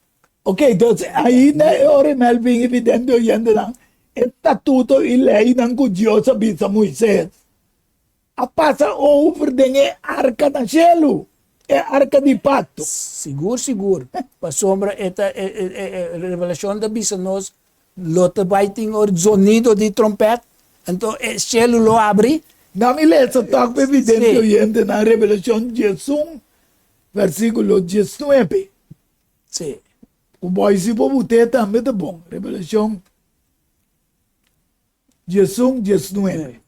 Ok, entonces ainda e ora Melvin i vidente oyentenan, e statuto i leinan ku Dios a bisa Moises a pasa over den e arka na shelu, e arka di pakto. Sigur, sigur. Pasobra e ta, e, e, e, e Revelashon ta bisa nos, lo ta bai tin or zonido di trompèt, anto e shelu lo abri. Na mi lesa tòg pa e vidente oyentenan Revelashon 11. versíkulo 19. Sí. Ku bo si bo but'é tambe ta bon. Revelashon 11, 19.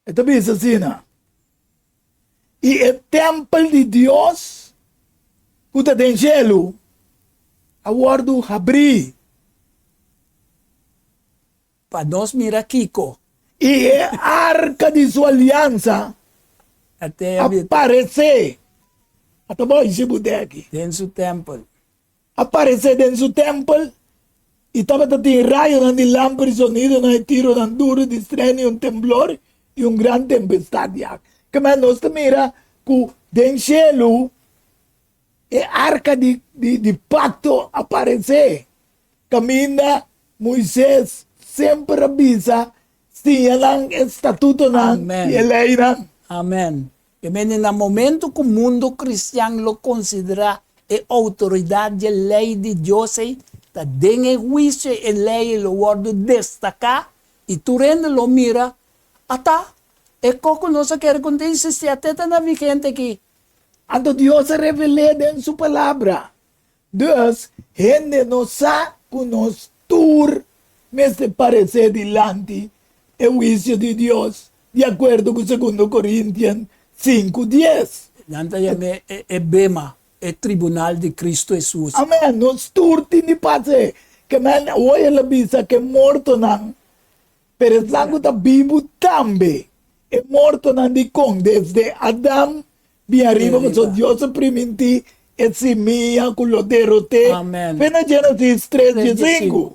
E ta bisa asina, I e tèmpel di Dios ku ta den shelu a wòrdu habrí. Pa nos mira kiko. I e arka di su aliansa a paresé. Ata bo hisi bo dèki. Den su tèmpel. A paresé den su tèmpel, i tabata tin rayonan di lamper i sonidonan i tironan duru di strèn i un temblor i un gran tempestat di awa. Kema nos ta mira ku den shelu e arka di di pakto a paresé, kaminda Moises semper a bisa siña nan e statutonan i e leinan. Amen. E mende na momento ku mundu kristian lo konsiderá e outoridat dje lei di Dios ei, ta den e huisio e lei ei lo wòrdu destaká i tur hende lo mira, Ata, e kos ku nos a kere ku no ta insistí ate ta na vigente aki. Anto Dios a revel'é den su Palabra. Dus, hende no sa ku nos tur mester paresé dilanti e huisio di Dios, di akuerdo ku Segundo Korintian sinku dies. Nan ta yam'é e bema, e tribunal di Kristu Hesus. Amèn! Nos tur tin di pas'é. Ke men awor el a bisa ku e mortonan Pero esnan ku ta bibu tambe, e mortonan di kon desde Adam bin ariba, pasobra Dios a primintí e simia ku lo derot'é, fe na Génesis tres diesinku,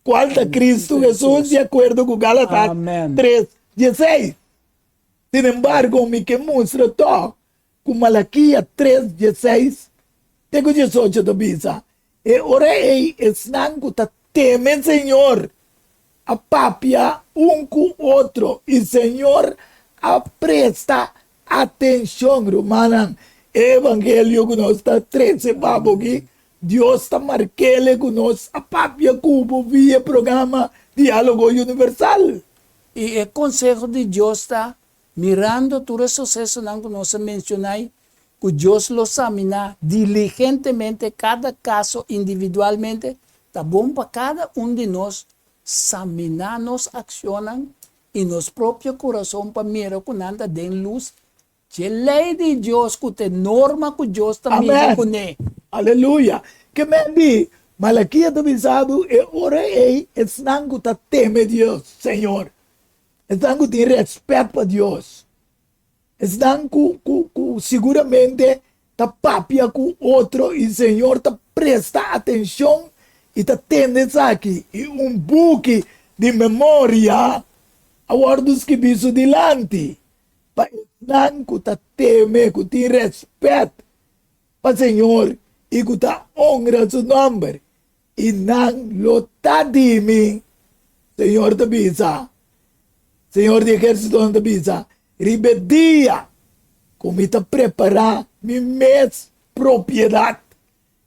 kual ta Kristu Hesus, di akuerdo ku Gálatas tres dieseis. Sinembargo, mi ke mustra tòg ku Malakia tres dieseis te ku diesocho ta bisa, E ora ei esnan ku ta teme Señor a papia un ku otro, i Señor a presta atenshon. Rumannan, e evangelio ku nos ta trese pa bo aki, Dios ta mark'el ku nos a papia ku bo via e programa Diálogo Universal. I e konseho di Dios ta, mirando tur e susesonan ku nos a menshoná ei, ku Dios lo saminá diligentemente kada kaso individualmente, ta bon pa kada un di nos saminá nos akshonnan i nos propio kurason pa mira ku nan ta den lus dje lei di Dios ku ta e norma ku Dios ta midi Amèn! kuné. Aleluya! Ke men di Malakia ta bisa bo e ora ei esnan ku ta teme Dios, Señor, esnan ku tin rèspèt pa Dios, Esnan ku ku ku siguramente ta papia ku otro i Señor ta presta atenshon i ta tende esaki i un buki di memoria a wòrdu skibí su dilanti pa esnan ku ta teme, ku tin rèspèt pa Señor i ku ta onra su nòmber i nan lo ta di mi, Señor ta bisa. Señor di ehérsitonan ta bisa, Riba e dia ku mi ta prepará mi mes propiedat.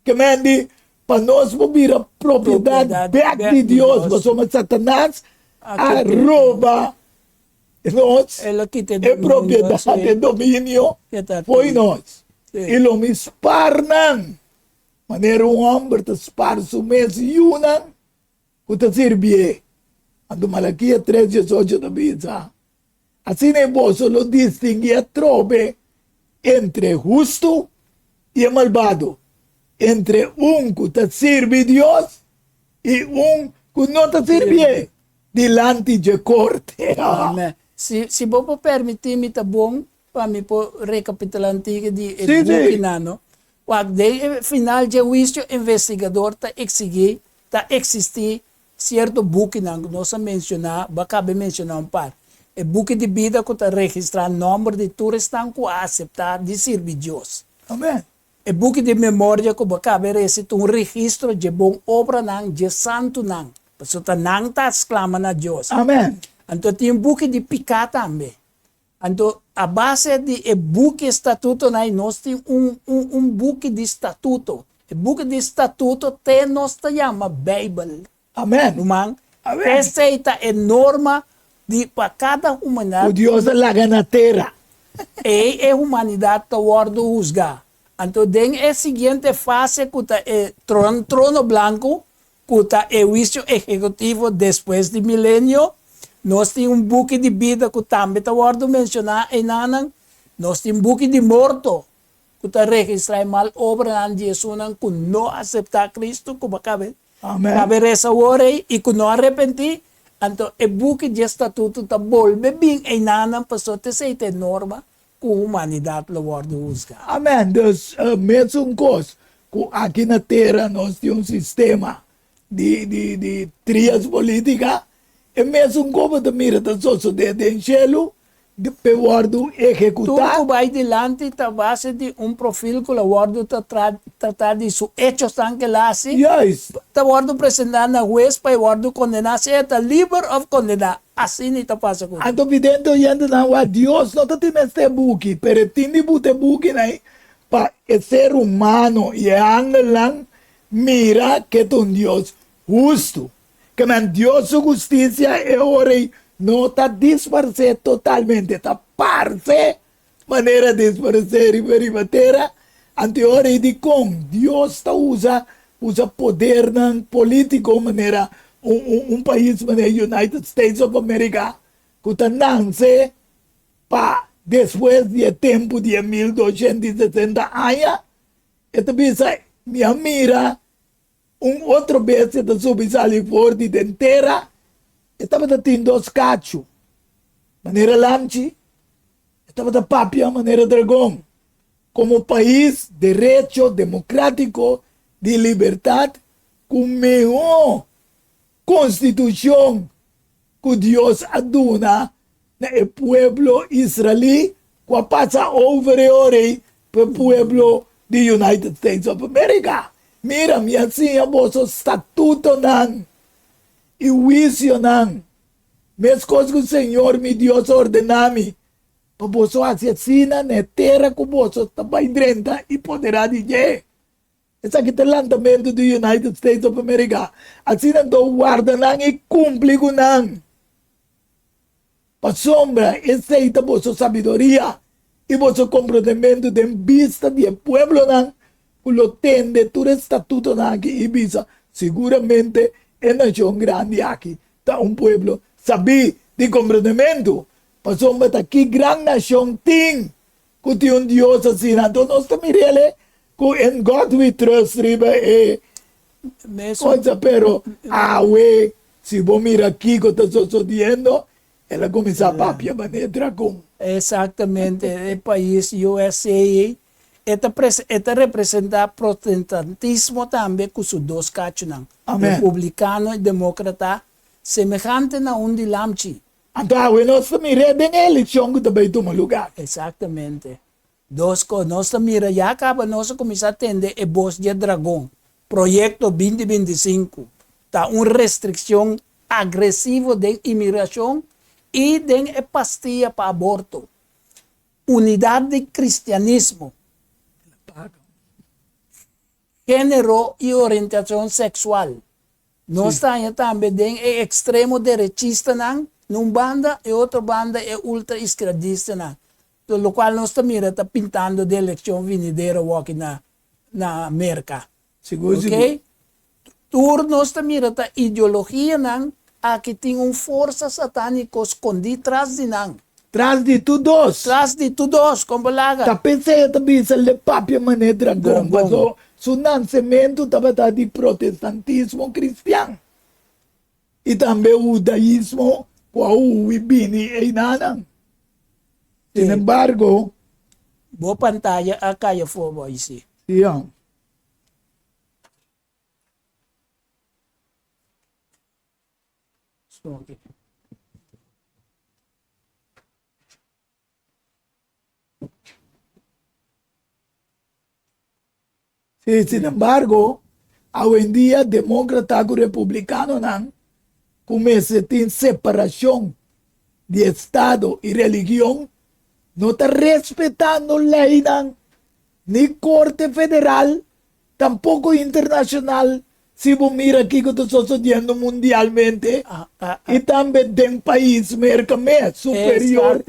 Ke men di, pa nos por bira propiedat bèk di Dios, pasobra Satanas a roba nos e propiedat, e dominio fo'i nos. I lo mi spar nan manera un hòmber ta spar su mes yunan ku ta sirbié. Anto Malakia tres diesocho ta bisa, Asina e boso lo distinguí atrobe entre e hustu i e malbado, entre un ku ta sirbi Dios i un ku no ta sirbié dilanti dje korte. Amèn. Si, si bo por permití mi ta bon pa mi por rekapitulá un tiki di e Sí, sí. bukinan, no? Wak, den e final dje huisio investigador ta eksigí, ta eksistí sierto bukinan ku nos a menshoná, bo a kaba menshoná un par. E buki di bida ku ta registrá nòmber di tur esnan ku a aseptá di sirbi Dios. Amèn. E buki di memoria ku bo a kaba resi ta un registro dje bon obranan dje santunan, pasobra ta nan ta sklama na Dios. Amèn. Anto tin un buki di piká tambe. Anto a base di e buki statutonan ei nos tin un un un buki di statuto. E buki di statuto te nos ta yama Beibel. Amen. Ruman, Amen. esei ta e norma. di pa kada humanidat. Ku Dios a laga na tera. Ei e humanidat ta wòrdu husgá. Anto den e siguiente fase ku ta e trono blanku, ku ta e huisio ehekutivo despues di milenio, nos tin un buki di bida ku tambe ta wòrdu menshoná einanan. Nos tin buki di morto ku ta registrá e mal obranan di esunnan ku no aseptá Kristu ku bo kabe kabe resa awor ei i ku no a repentí. Anto e buki di e statuto ta bolbe bin einanan pasobra esei ta e norma ku humanidat lo wòrdu husgá. Amèn. Dus, mesun kos ku aki na tera nos tin un sistema di di di trias polítika, e mesun kos bo ta mira ta sosodé den shelu p'e wòrdu ehekutá. Tur ku bai dilanti ta base di un profil ku lo wòrdu ta tratá di su echosnan ku el a hasi, Juist. ta wòrdu presentá na hues pa e wòrdu kondená, sea e ta liber òf kondená. Asina ta pasa ku. Anto vidente oyentenan wak Dios no ta tin mester buki, pero e tin di buta e bukinan pa e ser humano i e angelnan mira ke ta un Dios hustu. Ke men Dios su hustisia e ora ei no ta disparsé totalmente, ta parse manera disparsé riba riba tera. Anto e ora ei dikon Dios ta usa usa podernan polítiko manera un un un pais manera United States of America ku ta nanse pa despues di e tempu di e 1260 aña? E ta bisa, Mi a mira un otro bestia ta subi sali for di den tera, e tabata tin dos kachu manera lamchi, e tabata papia manera dragon. Komo pais derecho demokratiko di libertat ku mihó konstitushon ku Dios a duna na e pueblo israelí ku a pasa over e ora ei pa e pueblo di United States of America. Mira, mi a siña boso statutonan i huisionan, meskos ku Señor mi Dios a ordená mi, pa boso hasi asina na e tera ku boso ta bai drenta i poderá di dje. Esaki ta lantamentu di United States of America. Asina anto warda nan i kumpli ku nan. Pasobra esei ta boso sabiduria i boso komprondementu den bista di e pueblonan ku lo tende tur e statutonan aki i bisa, Siguramente e nashon grandi aki ta un pueblo sabí di komprondementu. Pasobra ta ki gran nashon tin ku tin un Dios asina? Anto nos ta mir'el ku In God We Trust riba e cosa, pero awe si bo mira kiko ta sosodiendo, el a kuminsá papia manera dragon. Exactamente, e pais USA e ta e ta representá protestantismo tambe ku su dos kachunan, republikano i demókrata, semehante na un di lamchi. Anto awe nos ta mir'é den e elekshon ku ta bai tuma lugá. Exactamente. Dos kos nos ta mira ya kaba nos a kuminsá tende e bos dje dragon. Proyekto 2025 ta un restrikshon agresivo den imigrashon i den e pastia pa aborto. Unidat di kristianismo, género i orientashon seksual. Nos ta haña tambe den e ekstremo derechistanan na un banda i otro banda e ultra iskierdistanan, lokual nos ta mira ta pintando den elekshon vinidero awoki na na Merka. Sigur sigur. Ok? Tur nos ta mira ta ideologianan aki tin un forsa sataniko skondí tras di nan. Tras di tur dos. Tras di tur dos, kon bo laga. Ta p'esei e ta bisa le papia manera dragon, paso su nansementu tabata di protestantismo kristian i tambe hudaismo ku a hui bini einanan. Sin embargo. Bo pantaya a kai afó bo aisi. Sí, jan. Sorry. Sí, sin embargo, awendia demókrata ku republikanonan ku mester tin separashon di estado i religion no ta respetando leinan ni korte federal, tampoko internashonal. Si bo mira kiko ta sosodiendo mundialmente i tambe den pais Merka mes, superior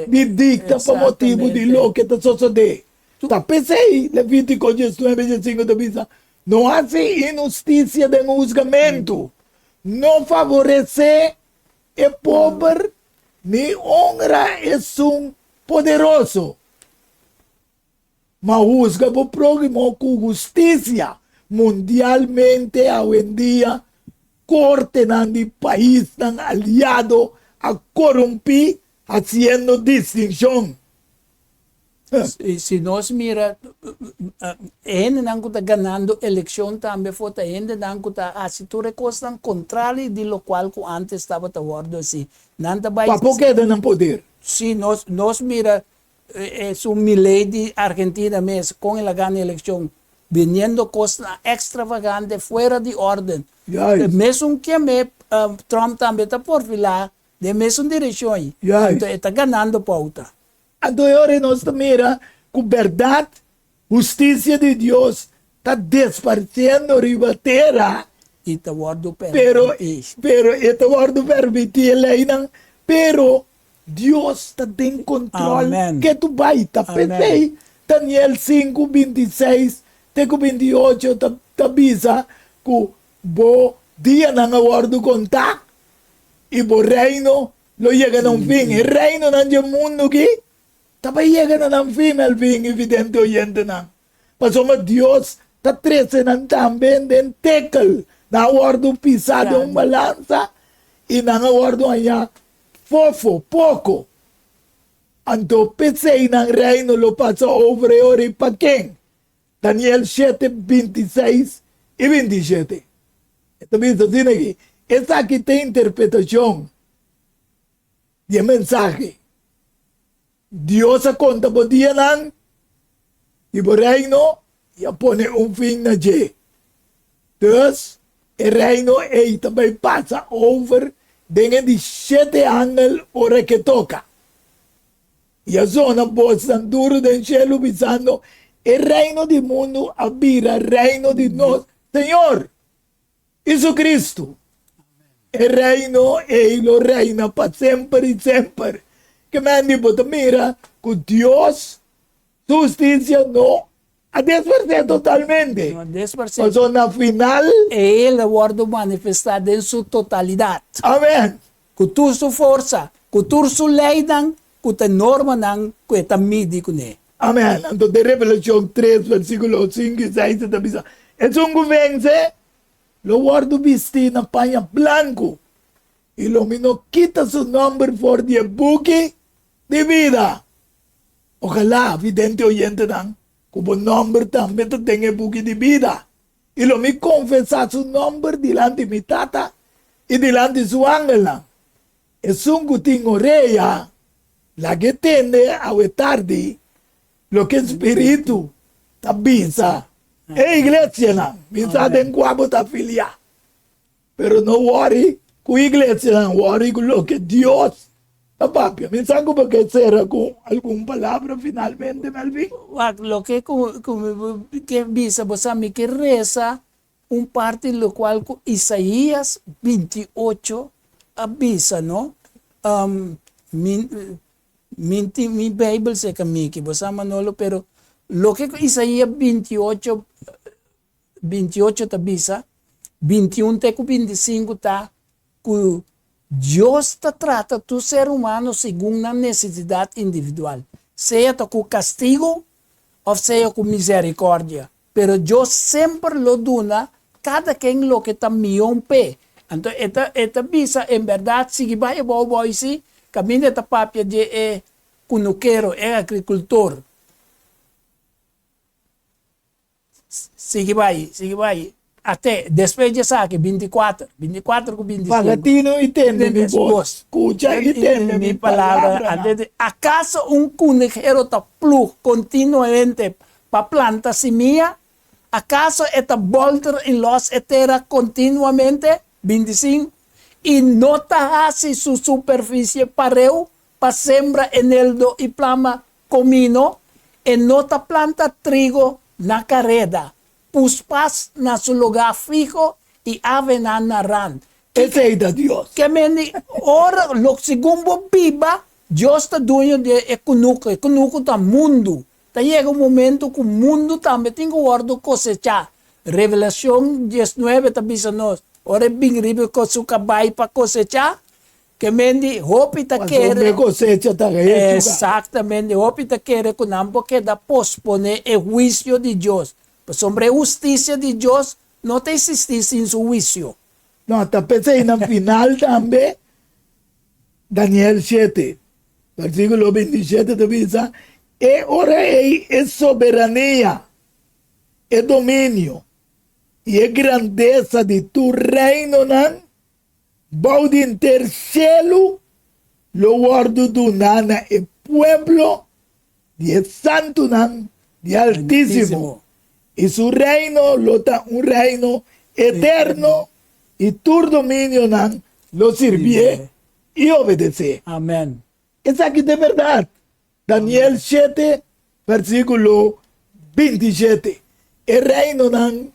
di dikta pa motibu di loke ta sosodé. Ta p'esei Levítiko diesnuebe diesinku ta bisa, No hasi inhustisia den husgamentu, no favoresé e pober ni honra esun poderoso. Ma husga bo próhimo ku hustisia. Mundialmente awendia kortenan di paisnan aliado a korumpí hasiendo distinshon. Si nos mira e hendenan ku ta ganando elekshon tambe for ta hendenan ku ta hasi tur e kosnan kontrali di lokual ku ántes tabata wòrdu hasi. Nan ta bai. Pa por keda na poder. Si nos mira Esun Milei di Argentina mes kon el a gana elekshon biniendo kosnan ekstravagante fuera di orden. Juist. Mesun keme Trump tambe ta porfilá den mesun direkshon ei. Juist. Anto e ta ganando pouta. Anto e ora nos ta mira ku bèrdat hustisia di Dios ta desparsiendo riba tera. I ta wòrdu Pero permití. pero e ta wòrdu permití e leinan pero Dios ta den control Amen. ketu bai ta Amen. P'esei Daniel sinku, 26 te ku 28 ta ta bisa ku bo dianan a wòrdu kontá i bo reino lo yega na un fin. E reinonan dje mundu aki ta bai yega na nan fin, Melvin i vidente oyentenan. Pasobra Dios ta trese nan tambe den tekel. Nan a wòrdu pisá den un balansa i nan a wòrdu hañá fofo, poko. Anto p'esei nan reino lo pasa over e ora i pa ken? Daniel shete, 26 i 27. E ta bisa asina aki, Esaki ta e interpretashon di e mensahe. Dios a konta bo dianan di bo reino i a pone un fin na dje. Dus, e reino ei ta bai pasa over den e di shete angel ora ke toka. I a zona bosnan duru den shelu bisando, E reino di mundu a bira reino di nos Señor i su Cristo. E reino ei lo reina pa semper i semper. Ke men di bo ta mira ku Dios su hustisia no a desparsé totalmente. No a desparsé. Pasobra na final. El a wòrdu manifestá den su totalidat. Amen. Ku tur su forsa, ku tur su leinan, ku ta normanan ku e ta midi kuné. Amen. Anto den Revelashon tres versíkulo sinku i seis e ta bisa, Esun ku vense lo wòrdu bistí na paña blanku, i lo mi no kita su nòmber for di e buki di bida. Ojalá, vidente oyentenan, ku bo nòmber tambe ta den e buki di bida, i lo mi konfesá su nòmber dilanti mi Tata i dilanti su angelnan. Esun ku tin orea, laga e tende awe tardi Loke Spiritu ta bisa e iglesianan, mi sa den kua bo ta afiliá, pero no wòri ku iglesianan, wòri ku loke Dios ta papia. Mi sa ku bo ke sera ku algun palabra finalmente, Melvin. Wak, loke ku mi ke bisa bo sa, mi ke resa un parti lokual ku Isaías 28 a bisa, no? Mi Mi tin mi Bijbel cerca mi aki, bo sa Manolo, pero loke cu Isaías 28, 28 ta bisa, 21 te cu 25 ta cu Dios ta trata tur ser humano segun nan necesidad individual, sea ta cu castigo of sea cu misericordia. Pero Dios semper lo duna kada ken loke ta mion p'e. Anto e ta e ta bisa, En bèrdat, sigui bai e bou bou si, kaminda e ta papia dje e kunukero, e agrikultor. Sigui bai, sigui bai. Ate, despues dje esaki, 24, 24 ku 25. Paga tinu i tende mi bos, skucha i tende mi palabranan. Akaso un kunukero ta plug kontinuamente pa planta simia? Akaso e ta bolter i lòs e tera kontinuamente? 25 i no ta hasi su superfisie pareu pa sembra eneldo i plama komino? E no ta planta trigo na kareda. Puspas na su lugá fiho i avenan na rand. Esei ta Dios. Ke mende, ora lo segun bo biba, Dios ta duño di e kunuku. E kunuku ta mundu. Ta yega un momento ku mundu tambe tin ku wòrdu kosechá. Revelashon diesnuebe ta bisa nos, ora e bin riba su kabai pa kosechá, Ke men di hopi ta kere. Pasobra e kosecha ta hechu ka. Exactamente, hopi ta kere ku nan por keda posponé e huisio di Dios, pasobra e hustisia di Dios no ta eksistí sin su huisio. No, ta p'esei na final tambe Daniel shete, versíkulo 27 ta bisa, E ora ei e soberania, e dominio i e grandesa di tur reinonan Bou di henter shelu lo wòrdu duná na e pueblo di e santunan di Altísimo, i su reino lo ta un reino eterno, i tur dominionan lo sirbié i obedesé. Amèn. Esaki ta e bèrdat. Daniel shete, versíkulo 27. E reinonan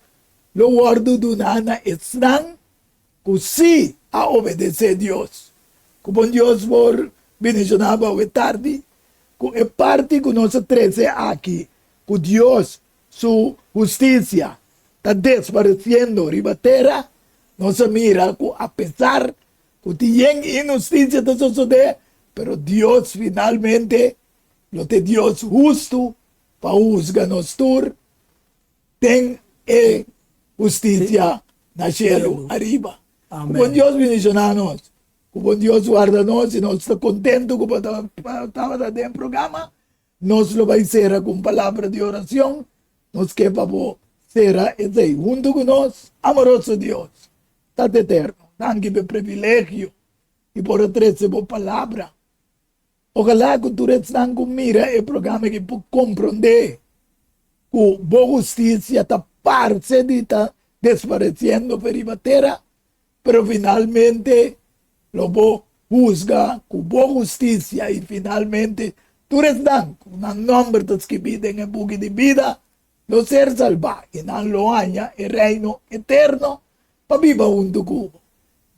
lo wòrdu duná na esnan ku sí a obedesé Dios. Ku bon Dios por bendishoná bo awe tardi ku e parti ku nos a trese aki, ku Dios su hustisia ta desparesiendo riba tera, nos a mira ku apesar Ku tin yen inhustisia ta sosodé, pero Dios finalmente lo ta e Dios hustu pa husga nos tur den e hustisia na shelu ariba. Ku bon Dios bendishoná nos, ku bon Dios warda nos i nos ta kontentu ku bo tabata den e programa. Nos lo bai sera ku un palabra di oracion. Nos ke pa bo sera esei huntu ku nos. Amoroso Dios, Tata Eterno, danki pa e privilegio di por a trese bo palabra. Ojalá ku tur esnan ku mira e programa aki por komprondé ku bo hustisia ta parse di ta desparesiendo pa riba tera, Pero finalmente lo bo husga ku bo hustisia i finalmente tur esnan ku nan nòmber ta skibí den e buki di bida lo ser salbá i nan lo haña e Reino eterno pa biba huntu ku bo.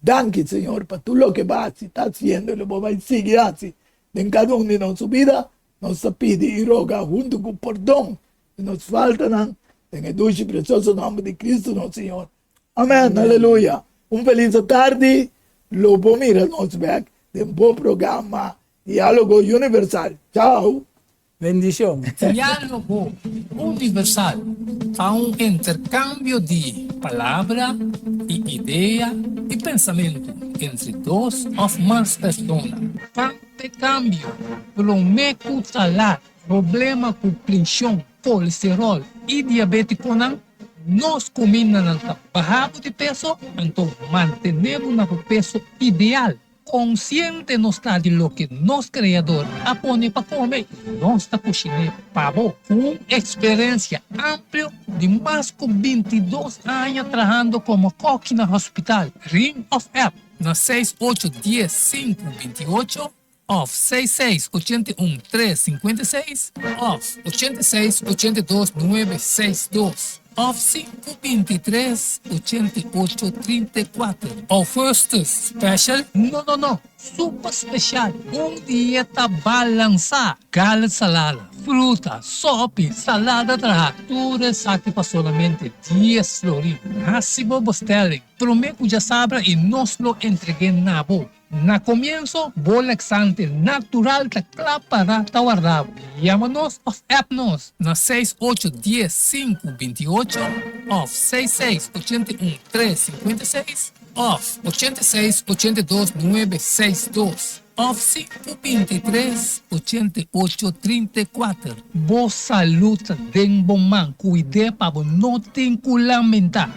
Danki, Señor, pa tur loke bo a hasi, ta hasiendo i lo bo bai sigui hasi den kada un di nos su bida. Nos ta pidi i roga huntu ku pordon di nos faltanan den e dushi i presioso nòmber di Kristu nos Señor. Amen, aleluya. Un feliz tardi, lo bo mira nos bek den bo programa Dialogo Universal. Chao. Bendicion. Dialogo Universal ta un intercambio di palabra y idea y pensamento entre dos of mas persona. Pa te cambio, prome cu ta laat. Problema cu preshon, colesterol y diabeticonan. Nos kumindanan ta baha bo di peso, anto mantené bo na bo peso ideal. Konsiente nos ta di loke nos Kreador a pone pa kome i nos ta kushiné pa bo. Ku un eksperensia amplio di mas ku 22 aña trahando komo kòki na hospital, ring òf app na seis ocho dies sinku 28. Òf seis seis 81 tres 56 òf 86 82 nuebe seis dos òf sinku 23 88 34. Augustus special? No no no, super special! Un dieta balansá, gala salada, fruta, sopi, salada traha, tur esaki pa solamente dies florin. Hasi bo bestelling promé ku djasabra i nos lo entreg'é na bo. Na komienso, bo laxante natural ta kla para ta warda bo. Yama nos òf app nos na seis ocho dies sinku 28 òf seis seis 81 tres 56 òf 86 82 nuebe seis dos òf sinku 23 88 34. Bo salud ta den bo man, kuid'é pa bo no tin ku lamentá.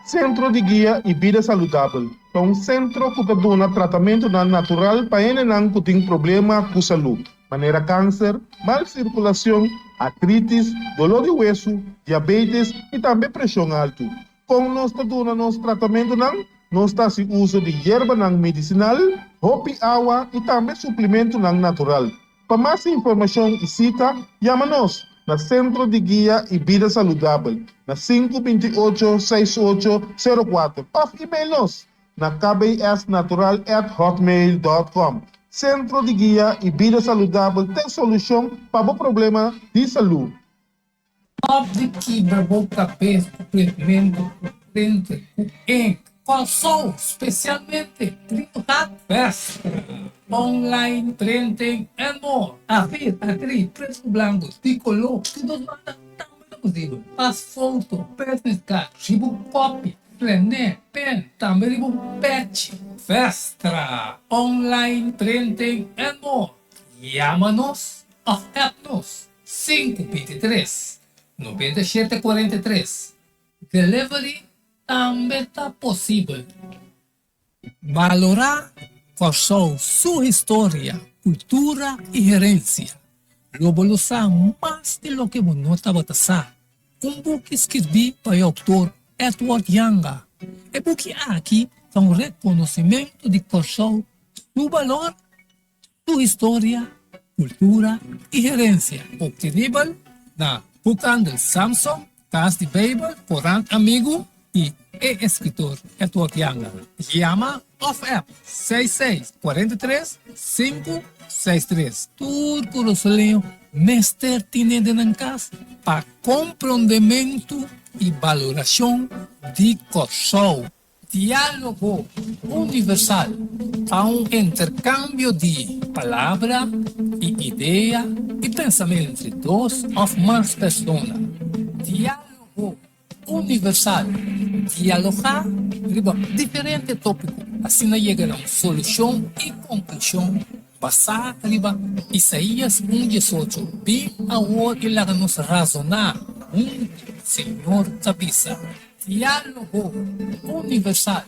Sentro di Guia i Bida Saludabel ta un sentro ku ta duna tratamentunan natural pa hendenan ku tin problema ku salú, manera kanser, mal sirkulashon, artritis, doló di wesu, diabetes i tambe preshon altu. Kon nos ta duna nos tratamentunan? Nos ta hasi uso di yerbanan medisinal, hopi awa i tambe suplimentunan natural. Pa mas informashon i sita, yama nos. na Sentro di Guia i Bida Saludabel na 528 6804 òf email nos na kbsnatural@hotmail.com. Sentro di Guia i Bida Saludabel t'e solushon pa bo problema di salú. Stòp di kibra bo kabes ku printmentu ku printer ku ink. Kòrsou, spesialmente Trinidad Vestra, online printing and more. Afir, akri, pretu ku blanku, di koló, di dos banda tambe ta posibel. Pas foto, business card, riba un kopi, flené, pen, tambe riba un pèchi. Vestra, online printing and more. Yama nos òf app nos. 5 23 97 43. Delivery tambe ta posibel. Balorá Kòrsou su historia, kultura i herensia. Lo bo lo sa mas di loke bo no tabata sa. Un buki skirbí pa e outor Edward Janga. E buki aki ta un rekonosimentu di Kòrsou su balor, su historia, kultura i herensia. Optenibel na Boekhandel Samson, Kas di Beibel, Korant Amigu i e eskritor Edward Janga. Yama òf app 66 43 563. Tur kurasoleño mester tine den nan kas pa komprondementu i balorashon di Kòrsou. Diálogo Universal ta un interkambio di palabra i idea i pensamentu entre dos òf mas persona. Diálogo Universal, dialogá riba diferente tópiko, asina yega na un solushon i konklushon basá riba Isaías un 18, Bin awor i laga nos razoná huntu, Señor ta bisa. Diálogo Universal.